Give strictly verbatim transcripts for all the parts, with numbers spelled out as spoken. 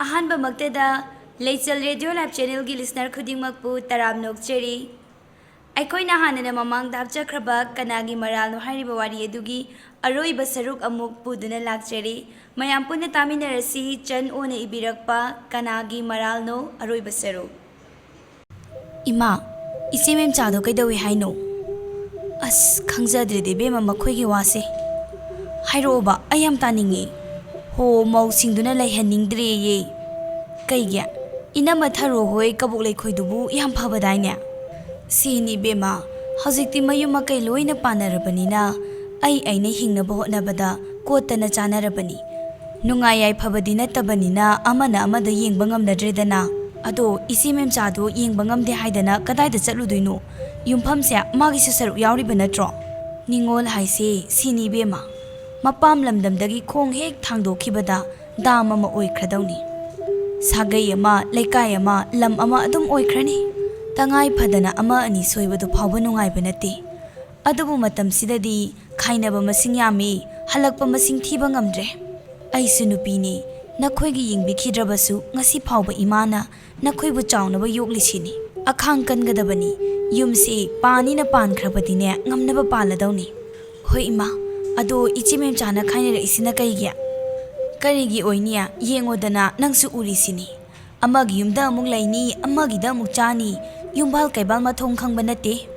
ꯑꯍꯥꯟꯕꯃꯛꯇꯗ ꯂꯩꯆꯜ radio live ꯆꯦꯅꯦꯜꯒꯤ listener ꯈꯨꯗꯤꯡꯃꯛꯄꯨ ꯇꯔꯥꯝꯅ ꯑꯣꯛꯆꯔꯤ꯫ ꯑꯩꯈꯣꯏꯅ ꯍꯥꯟꯅꯅ ꯃꯃꯥꯡꯗ ꯍꯥꯞꯆꯈ꯭ꯔꯕ ꯀꯅꯥꯒꯤ ꯃꯔꯥꯜꯅꯣ ꯍꯥꯏꯔꯤꯕ ꯋꯥꯔꯤ ꯑꯗꯨꯒꯤ ꯑꯔꯣꯏꯕ ꯁꯔꯨꯛ ꯑꯃꯨꯛ ꯄꯨꯗꯨꯅ ꯂꯥꯛꯆꯔꯤ꯫ ꯃꯌꯥꯝ ꯄꯨꯟꯅ ꯇꯥꯃꯤꯟꯅꯔꯁꯤ, ꯆꯟ ꯑꯣꯅ ꯏꯕꯤꯔꯛꯄ ꯀꯅꯥꯒꯤ ꯃꯔꯥꯜꯅꯣ ꯑꯔꯣꯏꯕ ꯁꯔꯨꯛ꯫ ꯏꯃꯥ, ꯏꯆꯦ ꯃꯦꯝꯆꯥꯗꯣ ꯀꯩꯗꯧꯏ ꯍꯥꯏꯅꯣ? ꯑꯁ, ꯈꯪꯖꯗ꯭ꯔꯦꯗ ꯏꯕꯦꯝꯃ ꯃꯈꯣꯏꯒꯤ ꯋꯥꯁꯦ꯫ ꯍꯥꯏꯔꯛꯑꯣꯕ, ꯑꯩ ꯌꯥꯝ ꯇꯥꯅꯤꯡꯉꯤ꯫ ꯍꯣ, ꯃꯧꯁꯤꯡꯗꯨꯅ ꯂꯩꯍꯟꯅꯤꯡꯗ꯭ꯔꯦꯌꯦ꯫ ꯀꯩꯒꯤ? ꯏꯅꯝꯃ ꯊꯔꯣ ꯍꯣꯏ ꯀꯕꯣꯛ ꯂꯩꯈꯣꯏꯗꯨꯕꯨ ꯌꯥꯝ ꯐꯕꯗꯥꯏꯅꯦ? ꯁꯤꯅꯤ ꯏꯕꯦꯝꯃ, ꯍꯧꯖꯤꯛꯇꯤ ꯃꯌꯨꯝ ꯃꯀꯩ ꯂꯣꯏꯅ ꯄꯥꯟꯅꯔꯕꯅꯤꯅ ꯑꯩ ꯑꯩꯅ ꯍꯤꯡꯅꯕ ꯍꯣꯠꯅꯕꯗ ꯀꯣꯠꯇꯅ ꯆꯥꯅꯔꯕꯅꯤ꯫ ꯅꯨꯡꯉꯥꯏ ꯌꯥꯏꯐꯕꯗꯤ ꯅꯠꯇꯕꯅꯤꯅ ꯑꯃꯅ ꯑꯃꯗ ꯌꯦꯡꯕ ꯉꯝꯅꯗ꯭ꯔꯦꯗꯅ꯫ ꯑꯗꯣ ꯏꯆꯦ ꯃꯦꯝꯆꯥꯗꯣ ꯌꯦꯡꯕ ꯉꯝꯗꯦ ꯍꯥꯏꯗꯅ ꯀꯗꯥꯏꯗ ꯆꯠꯂꯨꯗꯣꯏꯅꯣ? ꯌꯨꯝꯐꯝꯁꯦ ꯃꯥꯒꯤꯁꯨ ꯁꯔꯨꯛ ꯌꯥꯎꯔꯤꯕ ꯅꯠꯇ꯭ꯔꯣ? ꯅꯤꯉꯣꯜ ꯍꯥꯏꯁꯦ ꯁꯤꯅꯤ ꯏꯕꯦꯝꯃ, ꯃꯄꯥꯝ ꯂꯝꯗꯝꯗꯒꯤ ꯈꯣꯡ ꯍꯦꯛ ꯊꯥꯡꯗꯣꯛꯈꯤꯕꯗ ꯗꯥꯝ ꯑꯃ ꯑꯣꯏꯈ꯭ꯔꯗꯧꯅꯤ꯫ ꯁꯥꯒꯩ ꯑꯃ, ꯂꯩꯀꯥꯏ ꯑꯃ, ꯂꯝ ꯑꯃ ꯑꯗꯨꯝ ꯑꯣꯏꯈ꯭ꯔꯅꯤ꯫ ꯇꯉꯥꯏ ꯐꯗꯅ ꯑꯃ ꯑꯅꯤ ꯁꯣꯏꯕꯗꯨ ꯐꯥꯎꯕ ꯅꯨꯡꯉꯥꯏꯕ ꯅꯠꯇꯦ꯫ ꯑꯗꯨꯕꯨ ꯃꯇꯝꯁꯤꯗꯗꯤ ꯈꯥꯏꯅꯕ ꯃꯁꯤꯡ ꯌꯥꯝꯃꯤ, ꯍꯜꯂꯛꯄ ꯃꯁꯤꯡ ꯊꯤꯕ ꯉꯝꯗ꯭ꯔꯦ꯫ ꯑꯩꯁꯨ ꯅꯨꯄꯤꯅꯤ, ꯅꯈꯣꯏꯒꯤ ꯌꯦꯡꯕꯤꯈꯤꯗ꯭ꯔꯕꯁꯨ ꯉꯁꯤ ꯐꯥꯎꯕ ꯏꯃꯥꯅ ꯅꯈꯣꯏꯕꯨ ꯆꯥꯎꯅꯕ ꯌꯣꯛꯂꯤꯁꯤꯅꯤ꯫ ꯑꯈꯥꯡ ꯀꯟꯒꯗꯕꯅꯤ꯫ ꯌꯨꯝꯁꯤ ꯄꯥꯅꯤꯅ ꯄꯥꯟꯈ꯭ꯔꯕꯗꯤꯅꯦ ꯉꯝꯅꯕ ꯄꯥꯜꯂꯗꯧꯅꯤ꯫ ꯍꯣꯏ ꯏꯃꯥ, ꯑꯗꯣ ꯏꯆꯦ ꯃꯦꯝꯆꯥꯅ ꯈꯥꯏꯅꯔꯛꯏꯁꯤꯅ ꯀꯩꯒꯤ? ꯀꯔꯤꯒꯤ ꯑꯣꯏꯅꯤ? ꯌꯦꯡꯉꯣꯗꯅ, ꯅꯪꯁꯨ ꯎꯔꯤꯁꯤꯅꯤ꯫ ꯑꯃꯒꯤ ꯌꯨꯝꯗ ꯑꯃꯨꯛ ꯂꯩꯅꯤ, ꯑꯃꯒꯤꯗ ꯑꯃꯨꯛ ꯆꯥꯅꯤ꯫ ꯌꯨꯝꯕꯥꯜ ꯀꯩꯕꯥꯜ ꯃꯊꯣꯡ ꯈꯪꯕ ꯅꯠꯇꯦ꯫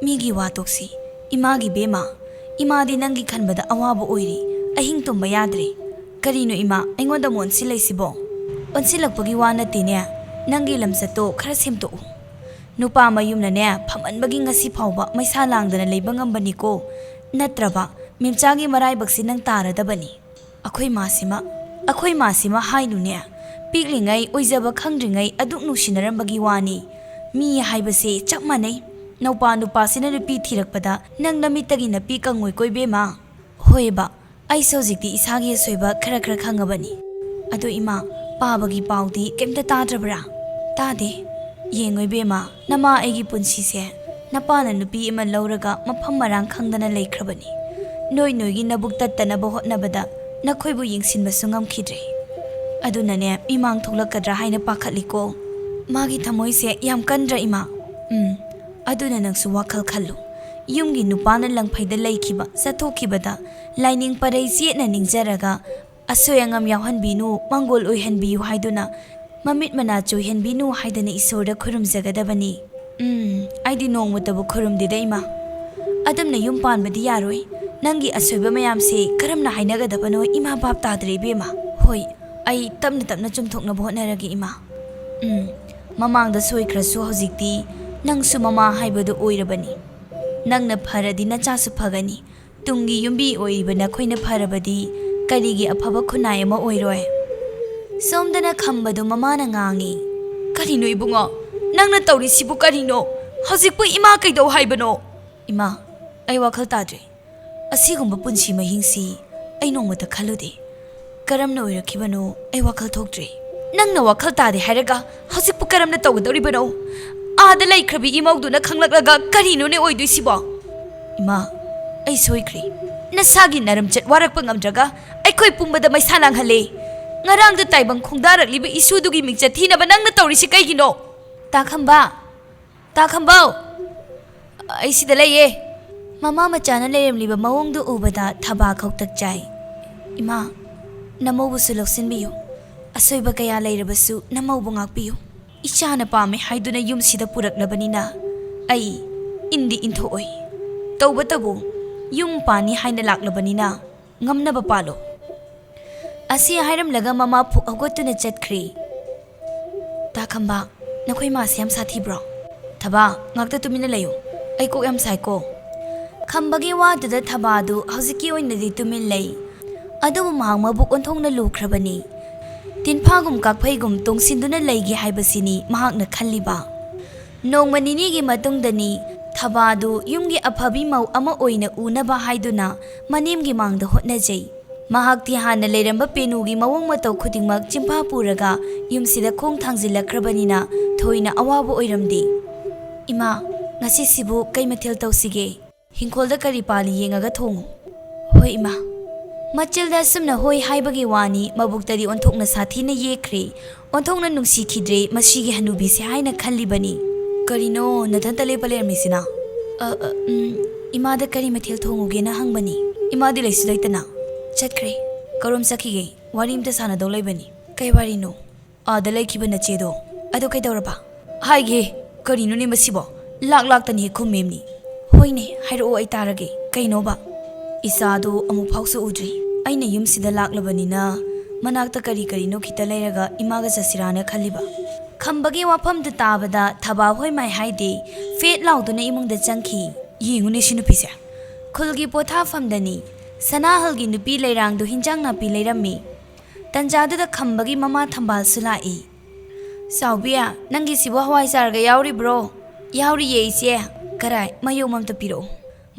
ꯃꯤꯒꯤ ꯋꯥ ꯇꯣꯛꯁꯤ꯫ ꯏꯃꯥꯒꯤ ꯕꯦꯝꯃ, ꯏꯃꯥꯗꯤ ꯅꯪꯒꯤ ꯈꯟꯕꯗ ꯑꯋꯥꯕ ꯑꯣꯏꯔꯤ꯫ ꯑꯍꯤꯡ ꯇꯨꯝꯕ ꯌꯥꯗ꯭ꯔꯦ꯫ ꯀꯔꯤꯅꯣ ꯏꯃꯥ, ꯑꯩꯉꯣꯟꯗ ꯑꯃꯨꯛ ꯑꯣꯟꯁꯤꯜꯂꯛꯏꯁꯤꯕꯣ? ꯑꯣꯟꯁꯤꯜꯂꯛꯄꯒꯤ ꯋꯥ ꯅꯠꯇꯦꯅꯦ꯫ ꯅꯪꯒꯤ ꯂꯝꯆꯠꯇꯣ ꯈꯔ ꯁꯦꯝꯗꯣꯛꯎ꯫ ꯅꯨꯄꯥ ꯃꯌꯨꯝꯅꯅꯦ ꯐꯝꯃꯟꯕꯒꯤ ꯉꯁꯤ ꯐꯥꯎꯕ ꯃꯩꯁꯥ ꯂꯥꯡꯗꯅ ꯂꯩꯕ ꯉꯝꯕꯅꯤꯀꯣ꯫ ꯅꯠꯇ꯭ꯔꯕ ꯃꯦꯝꯆꯥꯒꯤ ꯃꯔꯥꯏꯕꯛꯁꯤ ꯅꯪ ꯇꯥꯔꯗꯕꯅꯤ꯫ ꯑꯩꯈꯣꯏ ꯃꯥꯁꯤꯃ, ꯑꯩꯈꯣꯏ ꯃꯥꯁꯤꯃ ꯍꯥꯏꯅꯨꯅꯦ꯫ ꯄꯤꯛꯂꯤꯉꯩ ꯑꯣꯏꯖꯕ ꯈꯪꯗ꯭ꯔꯤꯉꯩ ꯑꯗꯨꯛ ꯅꯨꯡꯁꯤꯅꯔꯝꯕꯒꯤ ꯋꯥꯅꯤ꯫ ꯃꯤ ꯍꯥꯏꯕꯁꯦ ꯆꯞ ꯃꯥꯟꯅꯩ꯫ ꯅꯧꯄꯥ ꯅꯨꯄꯥꯁꯤꯅ ꯅꯨꯄꯤ ꯊꯤꯔꯛꯄꯗ ꯅꯪ ꯅꯃꯤꯠꯇꯒꯤ ꯅꯄꯤ ꯀꯪꯉꯣꯏꯀꯣ ꯏꯕꯦꯝꯃ꯫ ꯍꯣꯏꯕ, ꯑꯩꯁꯨ ꯍꯧꯖꯤꯛꯇꯤ ꯏꯁꯥꯒꯤ ꯑꯁꯣꯏꯕ ꯈꯔ ꯈꯔ ꯈꯪꯉꯕꯅꯤ꯫ ꯑꯗꯣ ꯏꯃꯥ, ꯄꯥꯕꯒꯤ ꯄꯥꯎꯗꯤ ꯀꯩꯝꯇ ꯇꯥꯗ꯭ꯔꯕ꯭ꯔꯥ? ꯇꯥꯗꯦ꯫ ꯌꯦꯡꯉꯣ ꯏꯕꯦꯝꯃ, ꯅꯃꯥ ꯑꯩꯒꯤ ꯄꯨꯟꯁꯤꯁꯦ ꯅꯄꯥꯅ ꯅꯨꯄꯤ ꯑꯃ ꯂꯧꯔꯒ ꯃꯐꯝ ꯃꯔꯥꯡ ꯈꯪꯗꯅ ꯂꯩꯈ꯭ꯔꯕꯅꯤ꯫ ꯅꯣꯏ ꯅꯣꯏꯒꯤ ꯅꯕꯨꯛ ꯇꯠꯇꯅꯕ ꯍꯣꯠꯅꯕꯗ ꯅꯈꯣꯏꯕꯨ ꯌꯦꯡꯁꯤꯟꯕꯁꯨ ꯉꯝꯈꯤꯗ꯭ꯔꯦ꯫ ꯑꯗꯨꯅꯅꯦ, ꯃꯤꯃꯥꯡ ꯊꯣꯛꯂꯛꯀꯗ꯭ꯔꯥ ꯍꯥꯏꯅ ꯄꯥꯈꯠꯂꯤꯀꯣ꯫ ꯃꯥꯒꯤ ꯊꯃꯣꯏꯁꯦ ꯌꯥꯝ ꯀꯟꯗ꯭ꯔꯥ, ꯏꯃꯥ? ꯎꯝ, ꯑꯗꯨꯅ ꯅꯪꯁꯨ ꯋꯥꯈꯜ ꯈꯜꯂꯨ꯫ ꯌꯨꯝꯒꯤ ꯅꯨꯄꯥꯅ ꯂꯪꯐꯩꯗ ꯂꯩꯈꯤꯕ, ꯆꯠꯊꯣꯛꯈꯤꯕꯗ ꯂꯥꯏꯅꯤꯡ ꯄꯔꯩ ꯆꯦꯠꯅ ꯅꯤꯡꯖꯔꯒ ꯑꯁꯣꯏ ꯑꯉꯥꯝ ꯌꯥꯎꯍꯟꯕꯤꯅꯨ, ꯃꯪꯒꯣꯜ ꯑꯣꯏꯍꯟꯕꯤꯌꯨ ꯍꯥꯏꯗꯨꯅ, ꯃꯃꯤꯠ ꯃꯅꯥ ꯆꯣꯏꯍꯟꯕꯤꯅꯨ ꯍꯥꯏꯗꯅ ꯏꯁꯣꯔꯗ ꯈꯨꯔꯨꯝꯖꯒꯗꯕꯅꯤ꯫ ꯎꯝ, ꯑꯩꯗꯤ ꯅꯣꯡꯃꯇꯕꯨ ꯈꯨꯔꯨꯝꯗꯦꯗ, ꯏꯃꯥ꯫ ꯑꯗꯨꯝꯅ ꯌꯨꯝ ꯄꯥꯟꯕꯗꯤ ꯌꯥꯔꯣꯏ꯫ ꯅꯪꯒꯤ ꯑꯁꯣꯏꯕ ꯃꯌꯥꯝꯁꯦ ꯀꯔꯝꯅ ꯍꯥꯏꯅꯒꯗꯕꯅꯣ ꯏꯃꯥ ꯚꯥꯞ ꯇꯥꯗ꯭ꯔꯦ, ꯏꯕꯦꯝꯃ꯫ ꯍꯣꯏ, ꯑꯩ ꯇꯞꯅ ꯇꯞꯅ ꯆꯨꯝꯊꯣꯛꯅꯕ ꯍꯣꯠꯅꯔꯒꯦ, ꯏꯃꯥ꯫ ꯎꯝ, ꯃꯃꯥꯡꯗ ꯁꯣꯏꯈ꯭ꯔꯁꯨ ꯍꯧꯖꯤꯛꯇꯤ ꯅꯪꯁꯨ ꯃꯃꯥ ꯍꯥꯏꯕꯗꯨ ꯑꯣꯏꯔꯕꯅꯤ꯫ ꯅꯪꯅ ꯐꯔꯗꯤ ꯅꯆꯥꯁꯨ ꯐꯒꯅꯤ꯫ ꯇꯨꯡꯒꯤ ꯌꯨꯝꯕꯤ ꯑꯣꯏꯔꯤꯕ ꯅꯈꯣꯏꯅ ꯐꯔꯕꯗꯤ ꯀꯔꯤꯒꯤ ꯑꯐꯕ ꯈꯨꯟꯅꯥꯏ ꯑꯃ ꯑꯣꯏꯔꯣꯏ? ꯁꯣꯝꯗꯅ ꯈꯝꯕꯗꯨ ꯃꯃꯥꯅ ꯉꯥꯡꯉꯤ꯫ "ꯀꯔꯤꯅꯣ ꯏꯕꯨꯡꯉꯣ? ꯅꯪꯅ ꯇꯧꯔꯤꯁꯤꯕꯨ ꯀꯔꯤꯅꯣ? ꯍꯧꯖꯤꯛꯄꯨ ꯏꯃꯥ ꯀꯩꯗꯧ ꯍꯥꯏꯕꯅꯣ?" "ꯏꯃꯥ, ꯑꯩ ꯋꯥꯈꯜ ꯇꯥꯗ꯭ꯔꯦ꯫ ꯑꯁꯤꯒꯨꯝꯕ ꯄꯨꯟꯁꯤ ꯃꯍꯤꯡꯁꯤ ꯑꯩ ꯅꯣꯡꯃꯇ ꯈꯜꯂꯨꯗꯦ꯫ ꯀꯔꯝꯅ ꯑꯣꯏꯔꯛꯈꯤꯕꯅꯣ ꯑꯩ ꯋꯥꯈꯜ ꯊꯣꯛꯇ꯭ꯔꯦ꯫" "ꯅꯪꯅ ꯋꯥꯈꯜ ꯇꯥꯗꯦ ꯍꯥꯏꯔꯒ ꯍꯧꯖꯤꯛꯄꯨ ꯀꯔꯝꯅ ꯇꯧꯒꯗꯧꯔꯤꯕꯅꯣ? ꯑꯥꯗ ꯂꯩꯈ꯭ꯔꯕꯤ ꯏꯃꯧꯗꯨꯅ ꯈꯪꯂꯛꯂꯒ ꯀꯔꯤꯅꯣꯅꯦ ꯑꯣꯏꯗꯣꯏꯁꯤꯕꯣ?" "ꯏꯃꯥ, ꯑꯩ ꯁꯣꯏꯈ꯭ꯔꯦ꯫" "ꯅꯁꯥꯒꯤ ꯅꯔꯝꯆꯠ ꯋꯥꯔꯛꯄ ꯉꯝꯗ꯭ꯔꯒ ꯑꯩꯈꯣꯏ ꯄꯨꯝꯕꯗ ꯃꯩꯁꯥ ꯂꯥꯡꯍꯜꯂꯦ꯫ ꯉꯔꯥꯡꯗ ꯇꯥꯏꯕꯪ ꯈꯣꯡꯗꯥꯔꯛꯂꯤꯕ ꯏꯁꯨꯗꯨꯒꯤ ꯃꯤꯡꯆꯠ ꯊꯤꯅꯕ ꯅꯪꯅ ꯇꯧꯔꯤꯁꯤ ꯀꯩꯒꯤꯅꯣ?" "ꯇꯥ ꯈꯝꯕ, ꯇꯥ ꯈꯝꯕꯧ, ꯑꯩ ꯁꯤꯗ ꯂꯩꯌꯦ꯫" ꯃꯃꯥ ꯃꯆꯥꯅ ꯂꯩꯔꯝꯂꯤꯕ ꯃꯑꯣꯡꯗꯨ ꯎꯕꯗ ꯊꯕꯥ ꯈꯧꯇꯛ ꯆꯥꯏ꯫ "ꯏꯃꯥ, ꯅꯃꯧꯕꯨꯁꯨ ꯂꯧꯁꯤꯟꯕꯤꯌꯨ꯫ ꯑꯁꯣꯏꯕ ꯀꯌꯥ ꯂꯩꯔꯕꯁꯨ ꯅꯃꯧꯕꯨ ꯉꯥꯛꯄꯤꯌꯨ꯫ ꯏꯆꯥꯅ ꯄꯥꯝꯃꯦ ꯍꯥꯏꯗꯨꯅ ꯌꯨꯝꯁꯤꯗ ꯄꯨꯔꯛꯂꯕꯅꯤꯅ ꯑꯩ ꯏꯟꯗꯤ ꯏꯟꯊꯣꯛꯑꯣꯏ꯫ ꯇꯧꯕꯇꯕꯨ ꯌꯨꯝ ꯄꯥꯟꯅꯤ ꯍꯥꯏꯅ ꯂꯥꯛꯂꯕꯅꯤꯅ ꯉꯝꯅꯕ ꯄꯥꯜꯂꯣ꯫" ꯑꯁꯤ ꯍꯥꯏꯔꯝꯂꯒ ꯃꯃꯥ ꯐꯨꯛ ꯍꯧꯒꯠꯇꯨꯅ ꯆꯠꯈ꯭ꯔꯤ꯫ "ꯇꯥ ꯈꯝꯕ, ꯅꯈꯣꯏ ꯃꯥꯁꯦ ꯌꯥꯝ ꯁꯥꯊꯤꯕ꯭ꯔꯣ?" "ꯊꯕꯥ, ꯉꯥꯛꯇ ꯇꯨꯃꯤꯟꯅ ꯂꯩꯌꯨ꯫ ꯑꯩ ꯀꯣꯛ ꯌꯥꯝ ꯁꯥꯏꯀꯣ꯫" ꯈꯝꯕꯒꯤ ꯋꯥꯗꯨꯗ ꯊꯕꯥꯗꯨ ꯍꯧꯖꯤꯛꯀꯤ ꯑꯣꯏꯅꯗꯤ ꯇꯨꯃꯤꯟ ꯂꯩ꯫ ꯑꯗꯨꯕꯨ ꯃꯍꯥꯛ ꯃꯕꯨꯛ ꯑꯣꯟꯊꯣꯛꯅ ꯂꯨꯈ꯭ꯔꯕꯅꯤ꯫ ꯇꯤꯟꯐꯥꯒꯨꯝ ꯀꯥꯛꯐꯩꯒꯨꯝ ꯇꯣꯡꯁꯤꯟꯗꯨꯅ ꯂꯩꯒꯦ ꯍꯥꯏꯕꯁꯤꯅꯤ ꯃꯍꯥꯛꯅ ꯈꯜꯂꯤꯕ꯫ ꯅꯣꯡꯃ ꯅꯤꯅꯤꯒꯤ ꯃꯇꯨꯡꯗꯅꯤ ꯊꯕꯥꯗꯨ ꯌꯨꯝꯒꯤ ꯑꯐꯕꯤ ꯃꯧ ꯑꯃ ꯑꯣꯏꯅ ꯎꯅꯕ ꯍꯥꯏꯗꯨꯅ ꯃꯅꯦꯝꯒꯤ ꯃꯥꯡꯗ ꯍꯣꯠꯅꯖꯩ꯫ ꯃꯍꯥꯛꯇꯤ ꯍꯥꯟꯅ ꯂꯩꯔꯝꯕ ꯄꯦꯅꯨꯒꯤ ꯃꯑꯣꯡ ꯃꯇꯧ ꯈꯨꯗꯤꯡꯃꯛ ꯆꯤꯟꯐꯥ ꯄꯨꯔꯒ ꯌꯨꯝꯁꯤꯗ ꯈꯣꯡ ꯊꯥꯡꯖꯤꯜꯂꯛꯈ꯭ꯔꯕꯅꯤꯅ ꯊꯣꯏꯅ ꯑꯋꯥꯕ ꯑꯣꯏꯔꯝꯗꯦ꯫ "ꯏꯃꯥ, ꯉꯁꯤꯁꯤꯕꯨ ꯀꯩ ꯃꯊꯦꯜ ꯇꯧꯁꯤꯒꯦ? ꯍꯤꯡꯈꯣꯜꯗ ꯀꯔꯤ ꯄꯥꯜꯂꯤ ꯌꯦꯡꯉꯒ ꯊꯣꯡꯉꯨ꯫" "ꯍꯣꯏ ꯏꯃꯥ꯫" ꯃꯆꯤꯜꯗ ꯑꯁꯨꯝꯅ ꯍꯣꯏ ꯍꯥꯏꯕꯒꯤ ꯋꯥꯅꯤ, ꯃꯕꯨꯛꯇꯗꯤ ꯑꯣꯟꯊꯣꯛꯅ ꯁꯥꯊꯤꯅ ꯌꯦꯛꯈ꯭ꯔꯦ꯫ ꯑꯣꯟꯊꯣꯛꯅ ꯅꯨꯡꯁꯤꯈꯤꯗ꯭ꯔꯦ ꯃꯁꯤꯒꯤ ꯍꯅꯨꯕꯤꯁꯦ ꯍꯥꯏꯅ ꯈꯜꯂꯤꯕꯅꯤ꯫ "ꯀꯔꯤꯅꯣ ꯅꯊꯟꯇ ꯂꯦꯞꯄ ꯂꯩꯔꯝꯃꯤꯁꯤꯅ?" "ꯑ, ꯑ, ꯎꯝ, ꯏꯃꯥꯗ ꯀꯔꯤ ꯃꯊꯦꯜ ꯊꯣꯡꯉꯨꯒꯦꯅ ꯍꯪꯕꯅꯤ꯫ ꯏꯃꯥꯗꯤ ꯂꯩꯁꯨ ꯂꯩꯇꯅ ꯆꯠꯈ꯭ꯔꯦ꯫ ꯀꯔꯣꯝ ꯆꯠꯈꯤꯒꯦ? ꯋꯥꯔꯤ ꯑꯝꯇ ꯁꯥꯟꯅꯗꯧ ꯂꯩꯕꯅꯤ꯫" "ꯀꯩ ꯋꯥꯔꯤꯅꯣ?" "ꯑꯥꯗ ꯂꯩꯈꯤꯕ ꯅꯆꯦꯗꯣ, ꯑꯗꯨ ꯀꯩꯗꯧꯔꯕ?" "ꯍꯥꯏꯒꯦ, ꯀꯔꯤꯅꯣꯅꯦ ꯃꯁꯤꯕꯣ? ꯂꯥꯛ ꯂꯥꯛꯇꯅ ꯍꯦꯛ ꯈꯨꯝꯃꯦꯝꯅꯤ꯫" "ꯍꯣꯏꯅꯦ, ꯍꯥꯏꯔꯛꯑꯣ, ꯑꯩ ꯇꯥꯔꯒꯦ꯫ ꯀꯩꯅꯣꯕ?" "ꯏꯆꯥꯗꯣ ꯑꯃꯨꯛ ꯐꯥꯎꯁꯨ ꯎꯗ꯭ꯔꯤ꯫ ꯑꯩꯅ ꯌꯨꯝꯁꯤꯗ ꯂꯥꯛꯂꯕꯅꯤꯅ ꯃꯅꯥꯛꯇ ꯀꯔꯤ ꯀꯔꯤꯅꯣ ꯈꯤꯇ ꯂꯩꯔꯒ ꯏꯃꯥꯒ ꯆꯠꯁꯤꯔꯥꯅ ꯈꯜꯂꯤꯕ꯫" ꯈꯝꯕꯒꯤ ꯋꯥꯐꯝꯗꯨ ꯇꯥꯕꯗ ꯊꯕꯥ ꯍꯣꯏ ꯃꯥꯏ ꯍꯥꯏꯗꯦ, ꯐꯦꯠ ꯂꯥꯎꯗꯨꯅ ꯏꯃꯨꯡꯗ ꯆꯪꯈꯤ꯫ "ꯌꯦꯡꯉꯨꯅꯦ ꯁꯤ ꯅꯨꯄꯤꯁꯦ꯫" ꯈꯨꯜꯒꯤ ꯄꯣꯊꯥꯐꯝꯗꯅꯤ꯫ ꯁꯅꯥꯍꯜꯒꯤ ꯅꯨꯄꯤ ꯂꯩꯔꯥꯡꯗꯨ ꯍꯤꯟꯖꯥꯡ ꯅꯥꯄꯤ ꯂꯩꯔꯝꯃꯤ꯫ ꯇꯟꯖꯥꯗꯨꯗ ꯈꯝꯕꯒꯤ ꯃꯃꯥ ꯊꯝꯕꯥꯜꯁꯨ ꯂꯥꯛꯏ꯫ "ꯆꯥꯎꯕꯤ, ꯅꯪꯒꯤꯁꯤꯕꯨ ꯍꯋꯥꯏꯖꯥꯔꯒ ꯌꯥꯎꯔꯤꯕ꯭ꯔꯣ?" "ꯌꯥꯎꯔꯤꯌꯦ ꯏꯆꯦ꯫" "ꯀꯔꯥꯏ, ꯃꯌꯣꯝ ꯑꯝꯇ ꯄꯤꯔꯛꯑꯣ꯫"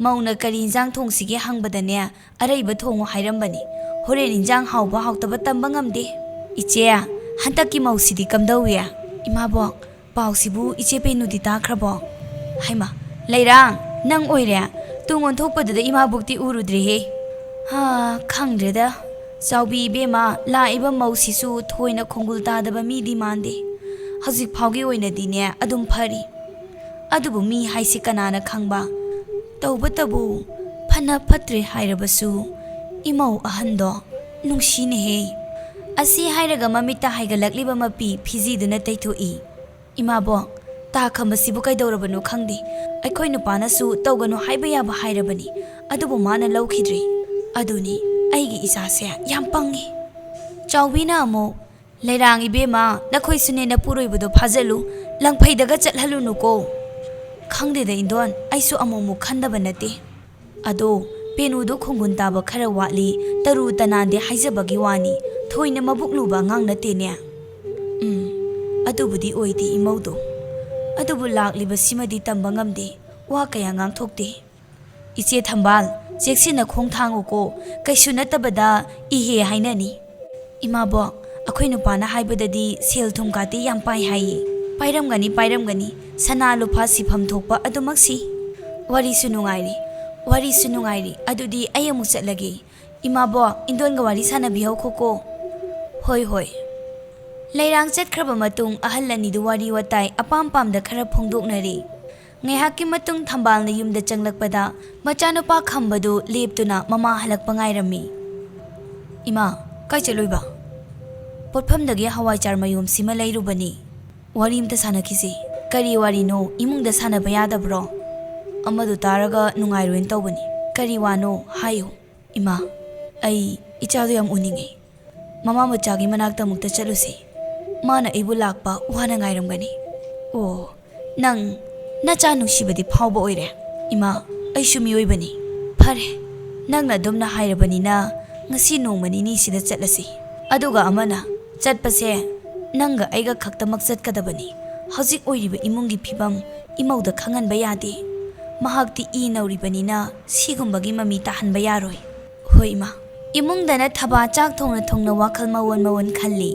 ꯃꯧꯅ ꯀꯔꯤ ꯏꯟꯖꯥꯡ ꯊꯣꯡꯁꯤꯒꯦ ꯍꯪꯕꯗꯅꯦ, "ꯑꯔꯩꯕ ꯊꯣꯡꯉꯨ" ꯍꯥꯏꯔꯝꯕꯅꯤ꯫ ꯍꯣꯔꯦꯟ ꯏꯟꯖꯥꯡ ꯍꯥꯎꯕ ꯍꯥꯎꯇꯕ ꯇꯝꯕ ꯉꯝꯗꯦ꯫ "ꯏꯆꯦ, ꯍꯟꯗꯛꯀꯤ ꯃꯧꯁꯤꯗꯤ ꯀꯝꯗꯧꯏ?" "ꯏꯃꯥꯕꯣꯛ, ꯄꯥꯎꯁꯤꯕꯨ ꯏꯆꯦ ꯄꯦꯅꯨꯗꯤ ꯇꯥꯈ꯭ꯔꯕꯣ?" "ꯍꯩꯃꯥ, ꯂꯩꯔꯥꯡ, ꯅꯪ ꯑꯣꯏꯔꯦ? ꯇꯨꯡ ꯑꯣꯟꯊꯣꯛꯄꯗꯨꯗ ꯏꯃꯥꯕꯣꯛꯇꯤ ꯎꯔꯨꯗ꯭ꯔꯦꯍꯦ꯫" "ꯍꯥ, ꯈꯪꯗ꯭ꯔꯦꯗ꯫ ꯆꯥꯎꯕꯤ ꯏꯕꯦꯝꯃ, ꯂꯥꯛꯏꯕ ꯃꯧꯁꯤꯁꯨ ꯊꯣꯏꯅ ꯈꯣꯡꯒꯨꯜ ꯇꯥꯗꯕ ꯃꯤꯗꯤ ꯃꯥꯟꯗꯦ꯫ ꯍꯧꯖꯤꯛ ꯐꯥꯎꯒꯤ ꯑꯣꯏꯅꯗꯤꯅꯦ, ꯑꯗꯨꯝ ꯐꯔꯤ꯫ ꯑꯗꯨꯕꯨ ꯃꯤ ꯍꯥꯏꯁꯤ ꯀꯅꯥꯅ ꯈꯪꯕ? ꯇꯧꯕꯇꯕꯨ, ꯐꯅ ꯐꯠꯇ꯭ꯔꯦ ꯍꯥꯏꯔꯕꯁꯨ, ꯏꯃꯧ ꯑꯍꯟꯗꯣ ꯅꯨꯡꯁꯤꯅꯦꯍꯦ꯫" ꯑꯁꯤ ꯍꯥꯏꯔꯒ ꯃꯃꯤꯠꯇ ꯍꯥꯏꯒꯠꯂꯛꯂꯤꯕ ꯃꯄꯤ ꯐꯤꯖꯤꯗꯨꯅ ꯇꯩꯊꯣꯛꯏ꯫ "ꯏꯃꯥꯕꯣꯛ, ꯇꯥ ꯈꯝꯕꯁꯤꯕꯨ ꯀꯩꯗꯧꯔꯕꯅꯣ ꯈꯪꯗꯦ꯫ ꯑꯩꯈꯣꯏ ꯅꯨꯄꯥꯅꯁꯨ ꯇꯧꯒꯅꯨ ꯍꯥꯏꯕ ꯌꯥꯕ ꯍꯥꯏꯔꯕꯅꯤ, ꯑꯗꯨꯕꯨ ꯃꯥꯅ ꯂꯧꯈꯤꯗ꯭ꯔꯦ꯫ ꯑꯗꯨꯅꯤ, ꯑꯩꯒꯤ ꯏꯆꯥꯁꯦ ꯌꯥꯝ ꯄꯪꯉꯤ꯫" ꯆꯥꯎꯕꯤꯅ ꯑꯃꯨꯛ, "ꯂꯩꯔꯥꯡ ꯏꯕꯦꯝꯃ, ꯅꯈꯣꯏꯁꯨꯅꯦ ꯅꯄꯨꯔꯣꯏꯕꯗꯣ ꯐꯥꯖꯜꯂꯨ, ꯂꯪꯐꯩꯗꯒ ꯆꯠꯍꯜꯂꯨꯅꯨꯀꯣ꯫" "ꯈꯪꯗꯦꯗ ꯏꯟꯗꯣꯟ, ꯑꯩꯁꯨ ꯑꯃꯨꯛ ꯑꯃꯨꯛ ꯈꯟꯗꯕ ꯅꯠꯇꯦ꯫ ꯑꯗꯣ ꯄꯦꯅꯨꯗꯣ ꯈꯣꯡꯒꯨꯟ ꯇꯥꯕ ꯈꯔ ꯋꯥꯠꯂꯤ, ꯇꯔꯨ ꯇꯅꯥꯟꯗꯦ ꯍꯥꯏꯖꯕꯒꯤ ꯋꯥꯅꯤ, ꯊꯣꯏꯅ ꯃꯕꯨꯛ ꯂꯨꯕ ꯑꯉꯥꯡ ꯅꯠꯇꯦꯅꯦ꯫" "ꯎꯝ, ꯑꯗꯨꯕꯨꯗꯤ ꯑꯣꯏꯗꯦ ꯏꯃꯧꯗꯣ꯫ ꯑꯗꯨꯕꯨ ꯂꯥꯛꯂꯤꯕꯁꯤꯃꯗꯤ ꯇꯝꯕ ꯉꯝꯗꯦ, ꯋꯥ ꯀꯌꯥ ꯉꯥꯡꯊꯣꯛꯇꯦ꯫" "ꯏꯆꯦ ꯊꯝꯕꯥꯜ, ꯆꯦꯛꯁꯤꯟꯅ ꯈꯣꯡ ꯊꯥꯡꯉꯨꯀꯣ, ꯀꯩꯁꯨ ꯅꯠꯇꯕꯗ ꯏꯍꯦ ꯍꯥꯏꯅꯅꯤ꯫" "ꯏꯃꯥꯕꯣꯛ, ꯑꯩꯈꯣꯏ ꯅꯨꯄꯥꯅ ꯍꯥꯏꯕꯗꯗꯤ ꯁꯦꯜ ꯊꯨꯝ ꯀꯥꯇꯤ ꯌꯥꯝ ꯄꯥꯏ ꯍꯥꯏꯌꯦ꯫" "ꯄꯥꯏꯔꯝꯒꯅꯤ, ꯄꯥꯏꯔꯝꯒꯅꯤ, ꯁꯅꯥ ꯂꯨꯄꯥ ꯁꯤꯐꯝ ꯊꯣꯛꯄ ꯑꯗꯨꯃꯛꯁꯤ꯫ ꯋꯥꯔꯤꯁꯨ ꯅꯨꯡꯉꯥꯏꯔꯤ, ꯋꯥꯔꯤꯁꯨ ꯅꯨꯡꯉꯥꯏꯔꯤ, ꯑꯗꯨꯗꯤ ꯑꯩ ꯑꯃꯨꯛ ꯆꯠꯂꯒꯦ꯫ "ꯏꯃꯥꯕꯣ, ꯏꯟꯗꯣꯟꯒ ꯋꯥꯔꯤ ꯁꯥꯟꯅꯕꯤꯍꯧꯈꯣꯀꯣ꯫" "ꯍꯣꯏ, ꯍꯣꯏ꯫" ꯂꯩꯔꯥꯡ ꯆꯠꯈ꯭ꯔꯕ ꯃꯇꯨꯡ ꯑꯍꯜ ꯑꯅꯤꯗꯨ ꯋꯥꯔꯤ ꯋꯥꯇꯥꯏ ꯑꯄꯥꯝ ꯄꯥꯝꯗ ꯈꯔ ꯐꯣꯡꯗꯣꯛꯅꯔꯤ꯫ ꯉꯥꯏꯍꯥꯛꯀꯤ ꯃꯇꯨꯡ ꯊꯝꯕꯥꯜꯅ ꯌꯨꯝꯗ ꯆꯪꯂꯛꯄꯗ ꯃꯆꯥꯅꯨꯄꯥ ꯈꯝꯕꯗꯨ ꯂꯦꯞꯇꯨꯅ ꯃꯃꯥ ꯍꯜꯂꯛꯄ ꯉꯥꯏꯔꯝꯃꯤ꯫ "ꯏꯃꯥ, ꯀꯥꯏ ꯆꯠꯂꯨꯏꯕ?" "ꯄꯣꯠꯐꯝꯗꯒꯤ ꯍꯋꯥꯏꯆꯥꯔ ꯃꯌꯣꯝꯁꯤꯃ ꯂꯩꯔꯨꯕꯅꯤ꯫" "ꯋꯥꯔꯤ ꯑꯝꯇ ꯁꯥꯟꯅꯈꯤꯁꯤ꯫" "ꯀꯔꯤ ꯋꯥꯔꯤꯅꯣ? ꯏꯃꯨꯡꯗ ꯁꯥꯟꯅꯕ ꯌꯥꯗꯕ꯭ꯔꯣ?" "ꯑꯃꯗꯣ ꯇꯥꯔꯒ ꯅꯨꯡꯉꯥꯏꯔꯣꯏꯅ ꯇꯧꯕꯅꯤ꯫" "ꯀꯔꯤ ꯋꯥꯅꯣ? ꯍꯥꯏꯌꯨ꯫" "ꯏꯃꯥ, ꯑꯩ ꯏꯆꯥꯗꯣ ꯌꯥꯝ ꯎꯅꯤꯡꯉꯤ꯫ ꯃꯃꯥ ꯃꯆꯥꯒꯤ ꯃꯅꯥꯛꯇ ꯑꯃꯨꯛꯇ ꯆꯠꯂꯨꯁꯤ꯫ ꯃꯥꯅ ꯑꯩꯕꯨ ꯂꯥꯛꯄ ꯋꯥꯅ ꯉꯥꯏꯔꯝꯒꯅꯤ꯫" "ꯑꯣ, ꯅꯪ ꯅꯆꯥ ꯅꯨꯡꯁꯤꯕꯗꯤ ꯐꯥꯎꯕ ꯑꯣꯏꯔꯦ꯫" "ꯏꯃꯥ, ꯑꯩꯁꯨ ꯃꯤꯑꯣꯏꯕꯅꯤ꯫" "ꯐꯔꯦ, ꯅꯪꯅ ꯑꯗꯨꯝꯅ ꯍꯥꯏꯔꯕꯅꯤꯅ ꯉꯁꯤ ꯅꯣꯡꯃ ꯅꯤꯅꯤꯁꯤꯗ ꯆꯠꯂꯁꯤ꯫ ꯑꯗꯨꯒ ꯑꯃꯅ, ꯆꯠꯄꯁꯦ ꯅꯪꯒ ꯑꯩꯒ ꯈꯛꯇꯃꯛ ꯆꯠꯀꯗꯕꯅꯤ꯫ ꯍꯧꯖꯤꯛ ꯑꯣꯏꯔꯤꯕ ꯏꯃꯨꯡꯒꯤ ꯐꯤꯕꯝ ꯏꯃꯧꯗ ꯈꯪꯍꯟꯕ ꯌꯥꯗꯦ꯫ ꯃꯍꯥꯛꯇꯤ ꯏ ꯅꯧꯔꯤꯕꯅꯤꯅ ꯁꯤꯒꯨꯝꯕꯒꯤ ꯃꯃꯤ ꯇꯥꯍꯟꯕ ꯌꯥꯔꯣꯏ꯫" "ꯍꯣꯏ, ꯏꯃꯥ꯫" ꯏꯃꯨꯡꯗꯅ ꯊꯕꯥ ꯆꯥꯛ ꯊꯣꯡꯅ ꯊꯣꯡꯅ ꯋꯥꯈꯜ ꯃꯑꯣꯟ ꯃꯑꯣꯟ ꯈꯜꯂꯤ꯫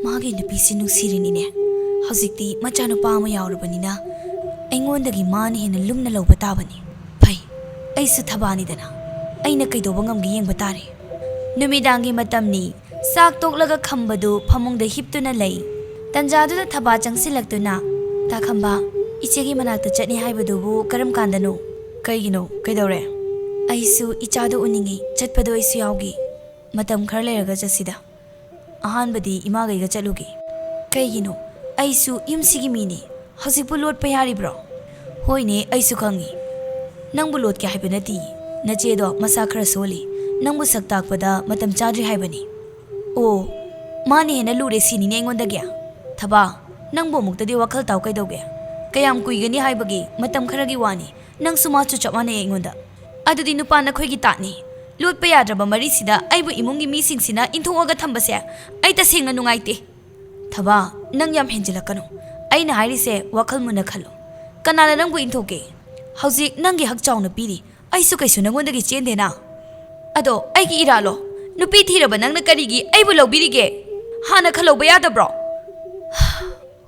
"ꯃꯥꯒꯤ ꯅꯨꯄꯤꯁꯤ ꯅꯨꯡꯁꯤꯔꯤꯅꯤꯅꯦ꯫ ꯍꯧꯖꯤꯛꯇꯤ ꯃꯆꯥꯅꯨꯄꯥ ꯑꯃ ꯌꯥꯎꯔꯕꯅꯤꯅ ꯑꯩꯉꯣꯟꯗꯒꯤ ꯃꯥꯅ ꯍꯦꯟꯅ ꯂꯨꯝꯅ ꯂꯧꯕ ꯇꯥꯕꯅꯤ꯫ ꯐꯩ, ꯑꯩꯁꯨ ꯊꯕꯥꯅꯤꯗꯅ꯫ ꯑꯩꯅ ꯀꯩꯗꯧꯕ ꯉꯝꯒꯦ ꯌꯦꯡꯕ ꯇꯥꯔꯦ꯫" ꯅꯨꯃꯤꯗꯥꯡꯒꯤ ꯃꯇꯝꯅꯤ꯫ ꯆꯥꯛ ꯇꯣꯛꯂꯒ ꯈꯝꯕꯗꯨ ꯐꯃꯨꯡꯗ ꯍꯤꯞꯇꯨꯅ ꯂꯩ꯫ ꯇꯟꯖꯥꯗꯨꯗ ꯊꯕꯥ ꯆꯪꯁꯤꯜꯂꯛꯇꯨꯅ, "ꯇꯥ ꯈꯝꯕ, ꯏꯆꯦꯒꯤ ꯃꯅꯥꯛꯇ ꯆꯠꯅꯤ ꯍꯥꯏꯕꯗꯨꯕꯨ ꯀꯔꯝ ꯀꯥꯟꯗꯅꯣ?" "ꯀꯩꯒꯤꯅꯣ? ꯀꯩꯗꯧꯔꯦ?" "ꯑꯩꯁꯨ ꯏꯆꯥꯗꯣ ꯎꯅꯤꯡꯉꯤ꯫ ꯆꯠꯄꯗꯣ ꯑꯩꯁꯨ ꯌꯥꯎꯒꯦ꯫" "ꯃꯇꯝ ꯈꯔ ꯂꯩꯔꯒ ꯆꯠꯁꯤꯗ꯫ ꯑꯍꯥꯟꯕꯗꯤ ꯏꯃꯥꯒꯩꯒ ꯆꯠꯂꯨꯒꯦ꯫" "ꯀꯩꯒꯤꯅꯣ? ꯑꯩꯁꯨ ꯌꯨꯝꯁꯤꯒꯤ ꯃꯤꯅꯤ꯫ ꯍꯧꯖꯤꯛꯄꯨ ꯂꯣꯠꯄ ꯌꯥꯔꯤꯕ꯭ꯔꯣ?" "ꯍꯣꯏꯅꯦ, ꯑꯩꯁꯨ ꯈꯪꯉꯤ꯫ ꯅꯪꯕꯨ ꯂꯣꯠꯀꯦ ꯍꯥꯏꯕ ꯅꯠꯇꯦ꯫ ꯅꯆꯦꯗꯣ ꯃꯁꯥ ꯈꯔ ꯁꯣꯜꯂꯤ꯫ ꯅꯪꯕꯨ ꯁꯛ ꯇꯥꯛꯄꯗ ꯃꯇꯝ ꯆꯥꯗ꯭ꯔꯤ ꯍꯥꯏꯕꯅꯤ꯫" "ꯑꯣ, ꯃꯥꯅ ꯍꯦꯟꯅ ꯂꯨꯔꯦ ꯁꯤꯅꯤꯅꯦ ꯑꯩꯉꯣꯟꯗꯒꯤ꯫ ꯊꯕꯥ, ꯅꯪꯕꯨ ꯑꯃꯨꯛꯇꯗꯤ ꯋꯥꯈꯜ ꯇꯥꯎ ꯀꯩꯗꯧꯒꯦ? ꯀꯌꯥꯝ ꯀꯨꯏꯒꯅꯤ ꯍꯥꯏꯕꯒꯤ? ꯃꯇꯝ ꯈꯔꯒꯤ ꯋꯥꯅꯤ꯫ ꯅꯪꯁꯨ ꯃꯥꯁꯨ ꯆꯞ ꯃꯥꯟꯅꯩ ꯑꯩꯉꯣꯟꯗ꯫ ꯑꯗꯨꯗꯤ ꯅꯨꯄꯥ ꯅꯈꯣꯏꯒꯤ ꯇꯥꯠꯅꯤ꯫ ꯂꯣꯠꯄ ꯌꯥꯗ꯭ꯔꯕ ꯃꯔꯤꯁꯤꯗ ꯑꯩꯕꯨ ꯏꯃꯨꯡꯒꯤ ꯃꯤꯁꯤꯡꯁꯤꯅ ꯏꯟꯊꯣꯛꯑꯒ ꯊꯝꯕꯁꯦ ꯑꯩ ꯇꯁꯦꯡꯅ ꯅꯨꯡꯉꯥꯏꯇꯦ꯫" "ꯊꯕꯥ, ꯅꯪ ꯌꯥꯝ ꯍꯦꯟꯖꯤꯜꯂꯛꯀꯅꯨ꯫ ꯑꯩꯅ ꯍꯥꯏꯔꯤꯁꯦ ꯋꯥꯈꯜ ꯃꯨꯟꯅ ꯈꯜꯂꯣ꯫ ꯀꯅꯥꯅ ꯅꯪꯕꯨ ꯏꯟꯊꯣꯛꯀꯦ? ꯍꯧꯖꯤꯛ ꯅꯪꯒꯤ ꯍꯛ ꯆꯥꯎꯅ ꯄꯤꯔꯤ꯫ ꯑꯩꯁꯨ ꯀꯩꯁꯨ ꯅꯪꯉꯣꯟꯗꯒꯤ ꯆꯦꯟꯗꯦꯅ꯫ ꯑꯗꯣ ꯑꯩꯒꯤ ꯏꯔꯥꯜꯂꯣ? ꯅꯨꯄꯤ ꯊꯤꯔꯕ ꯅꯪꯅ ꯀꯔꯤꯒꯤ ꯑꯩꯕꯨ ꯂꯧꯕꯤꯔꯤꯒꯦ? ꯍꯥꯟꯅ ꯈꯜꯍꯧꯕ ꯌꯥꯗꯕ꯭ꯔꯣ?"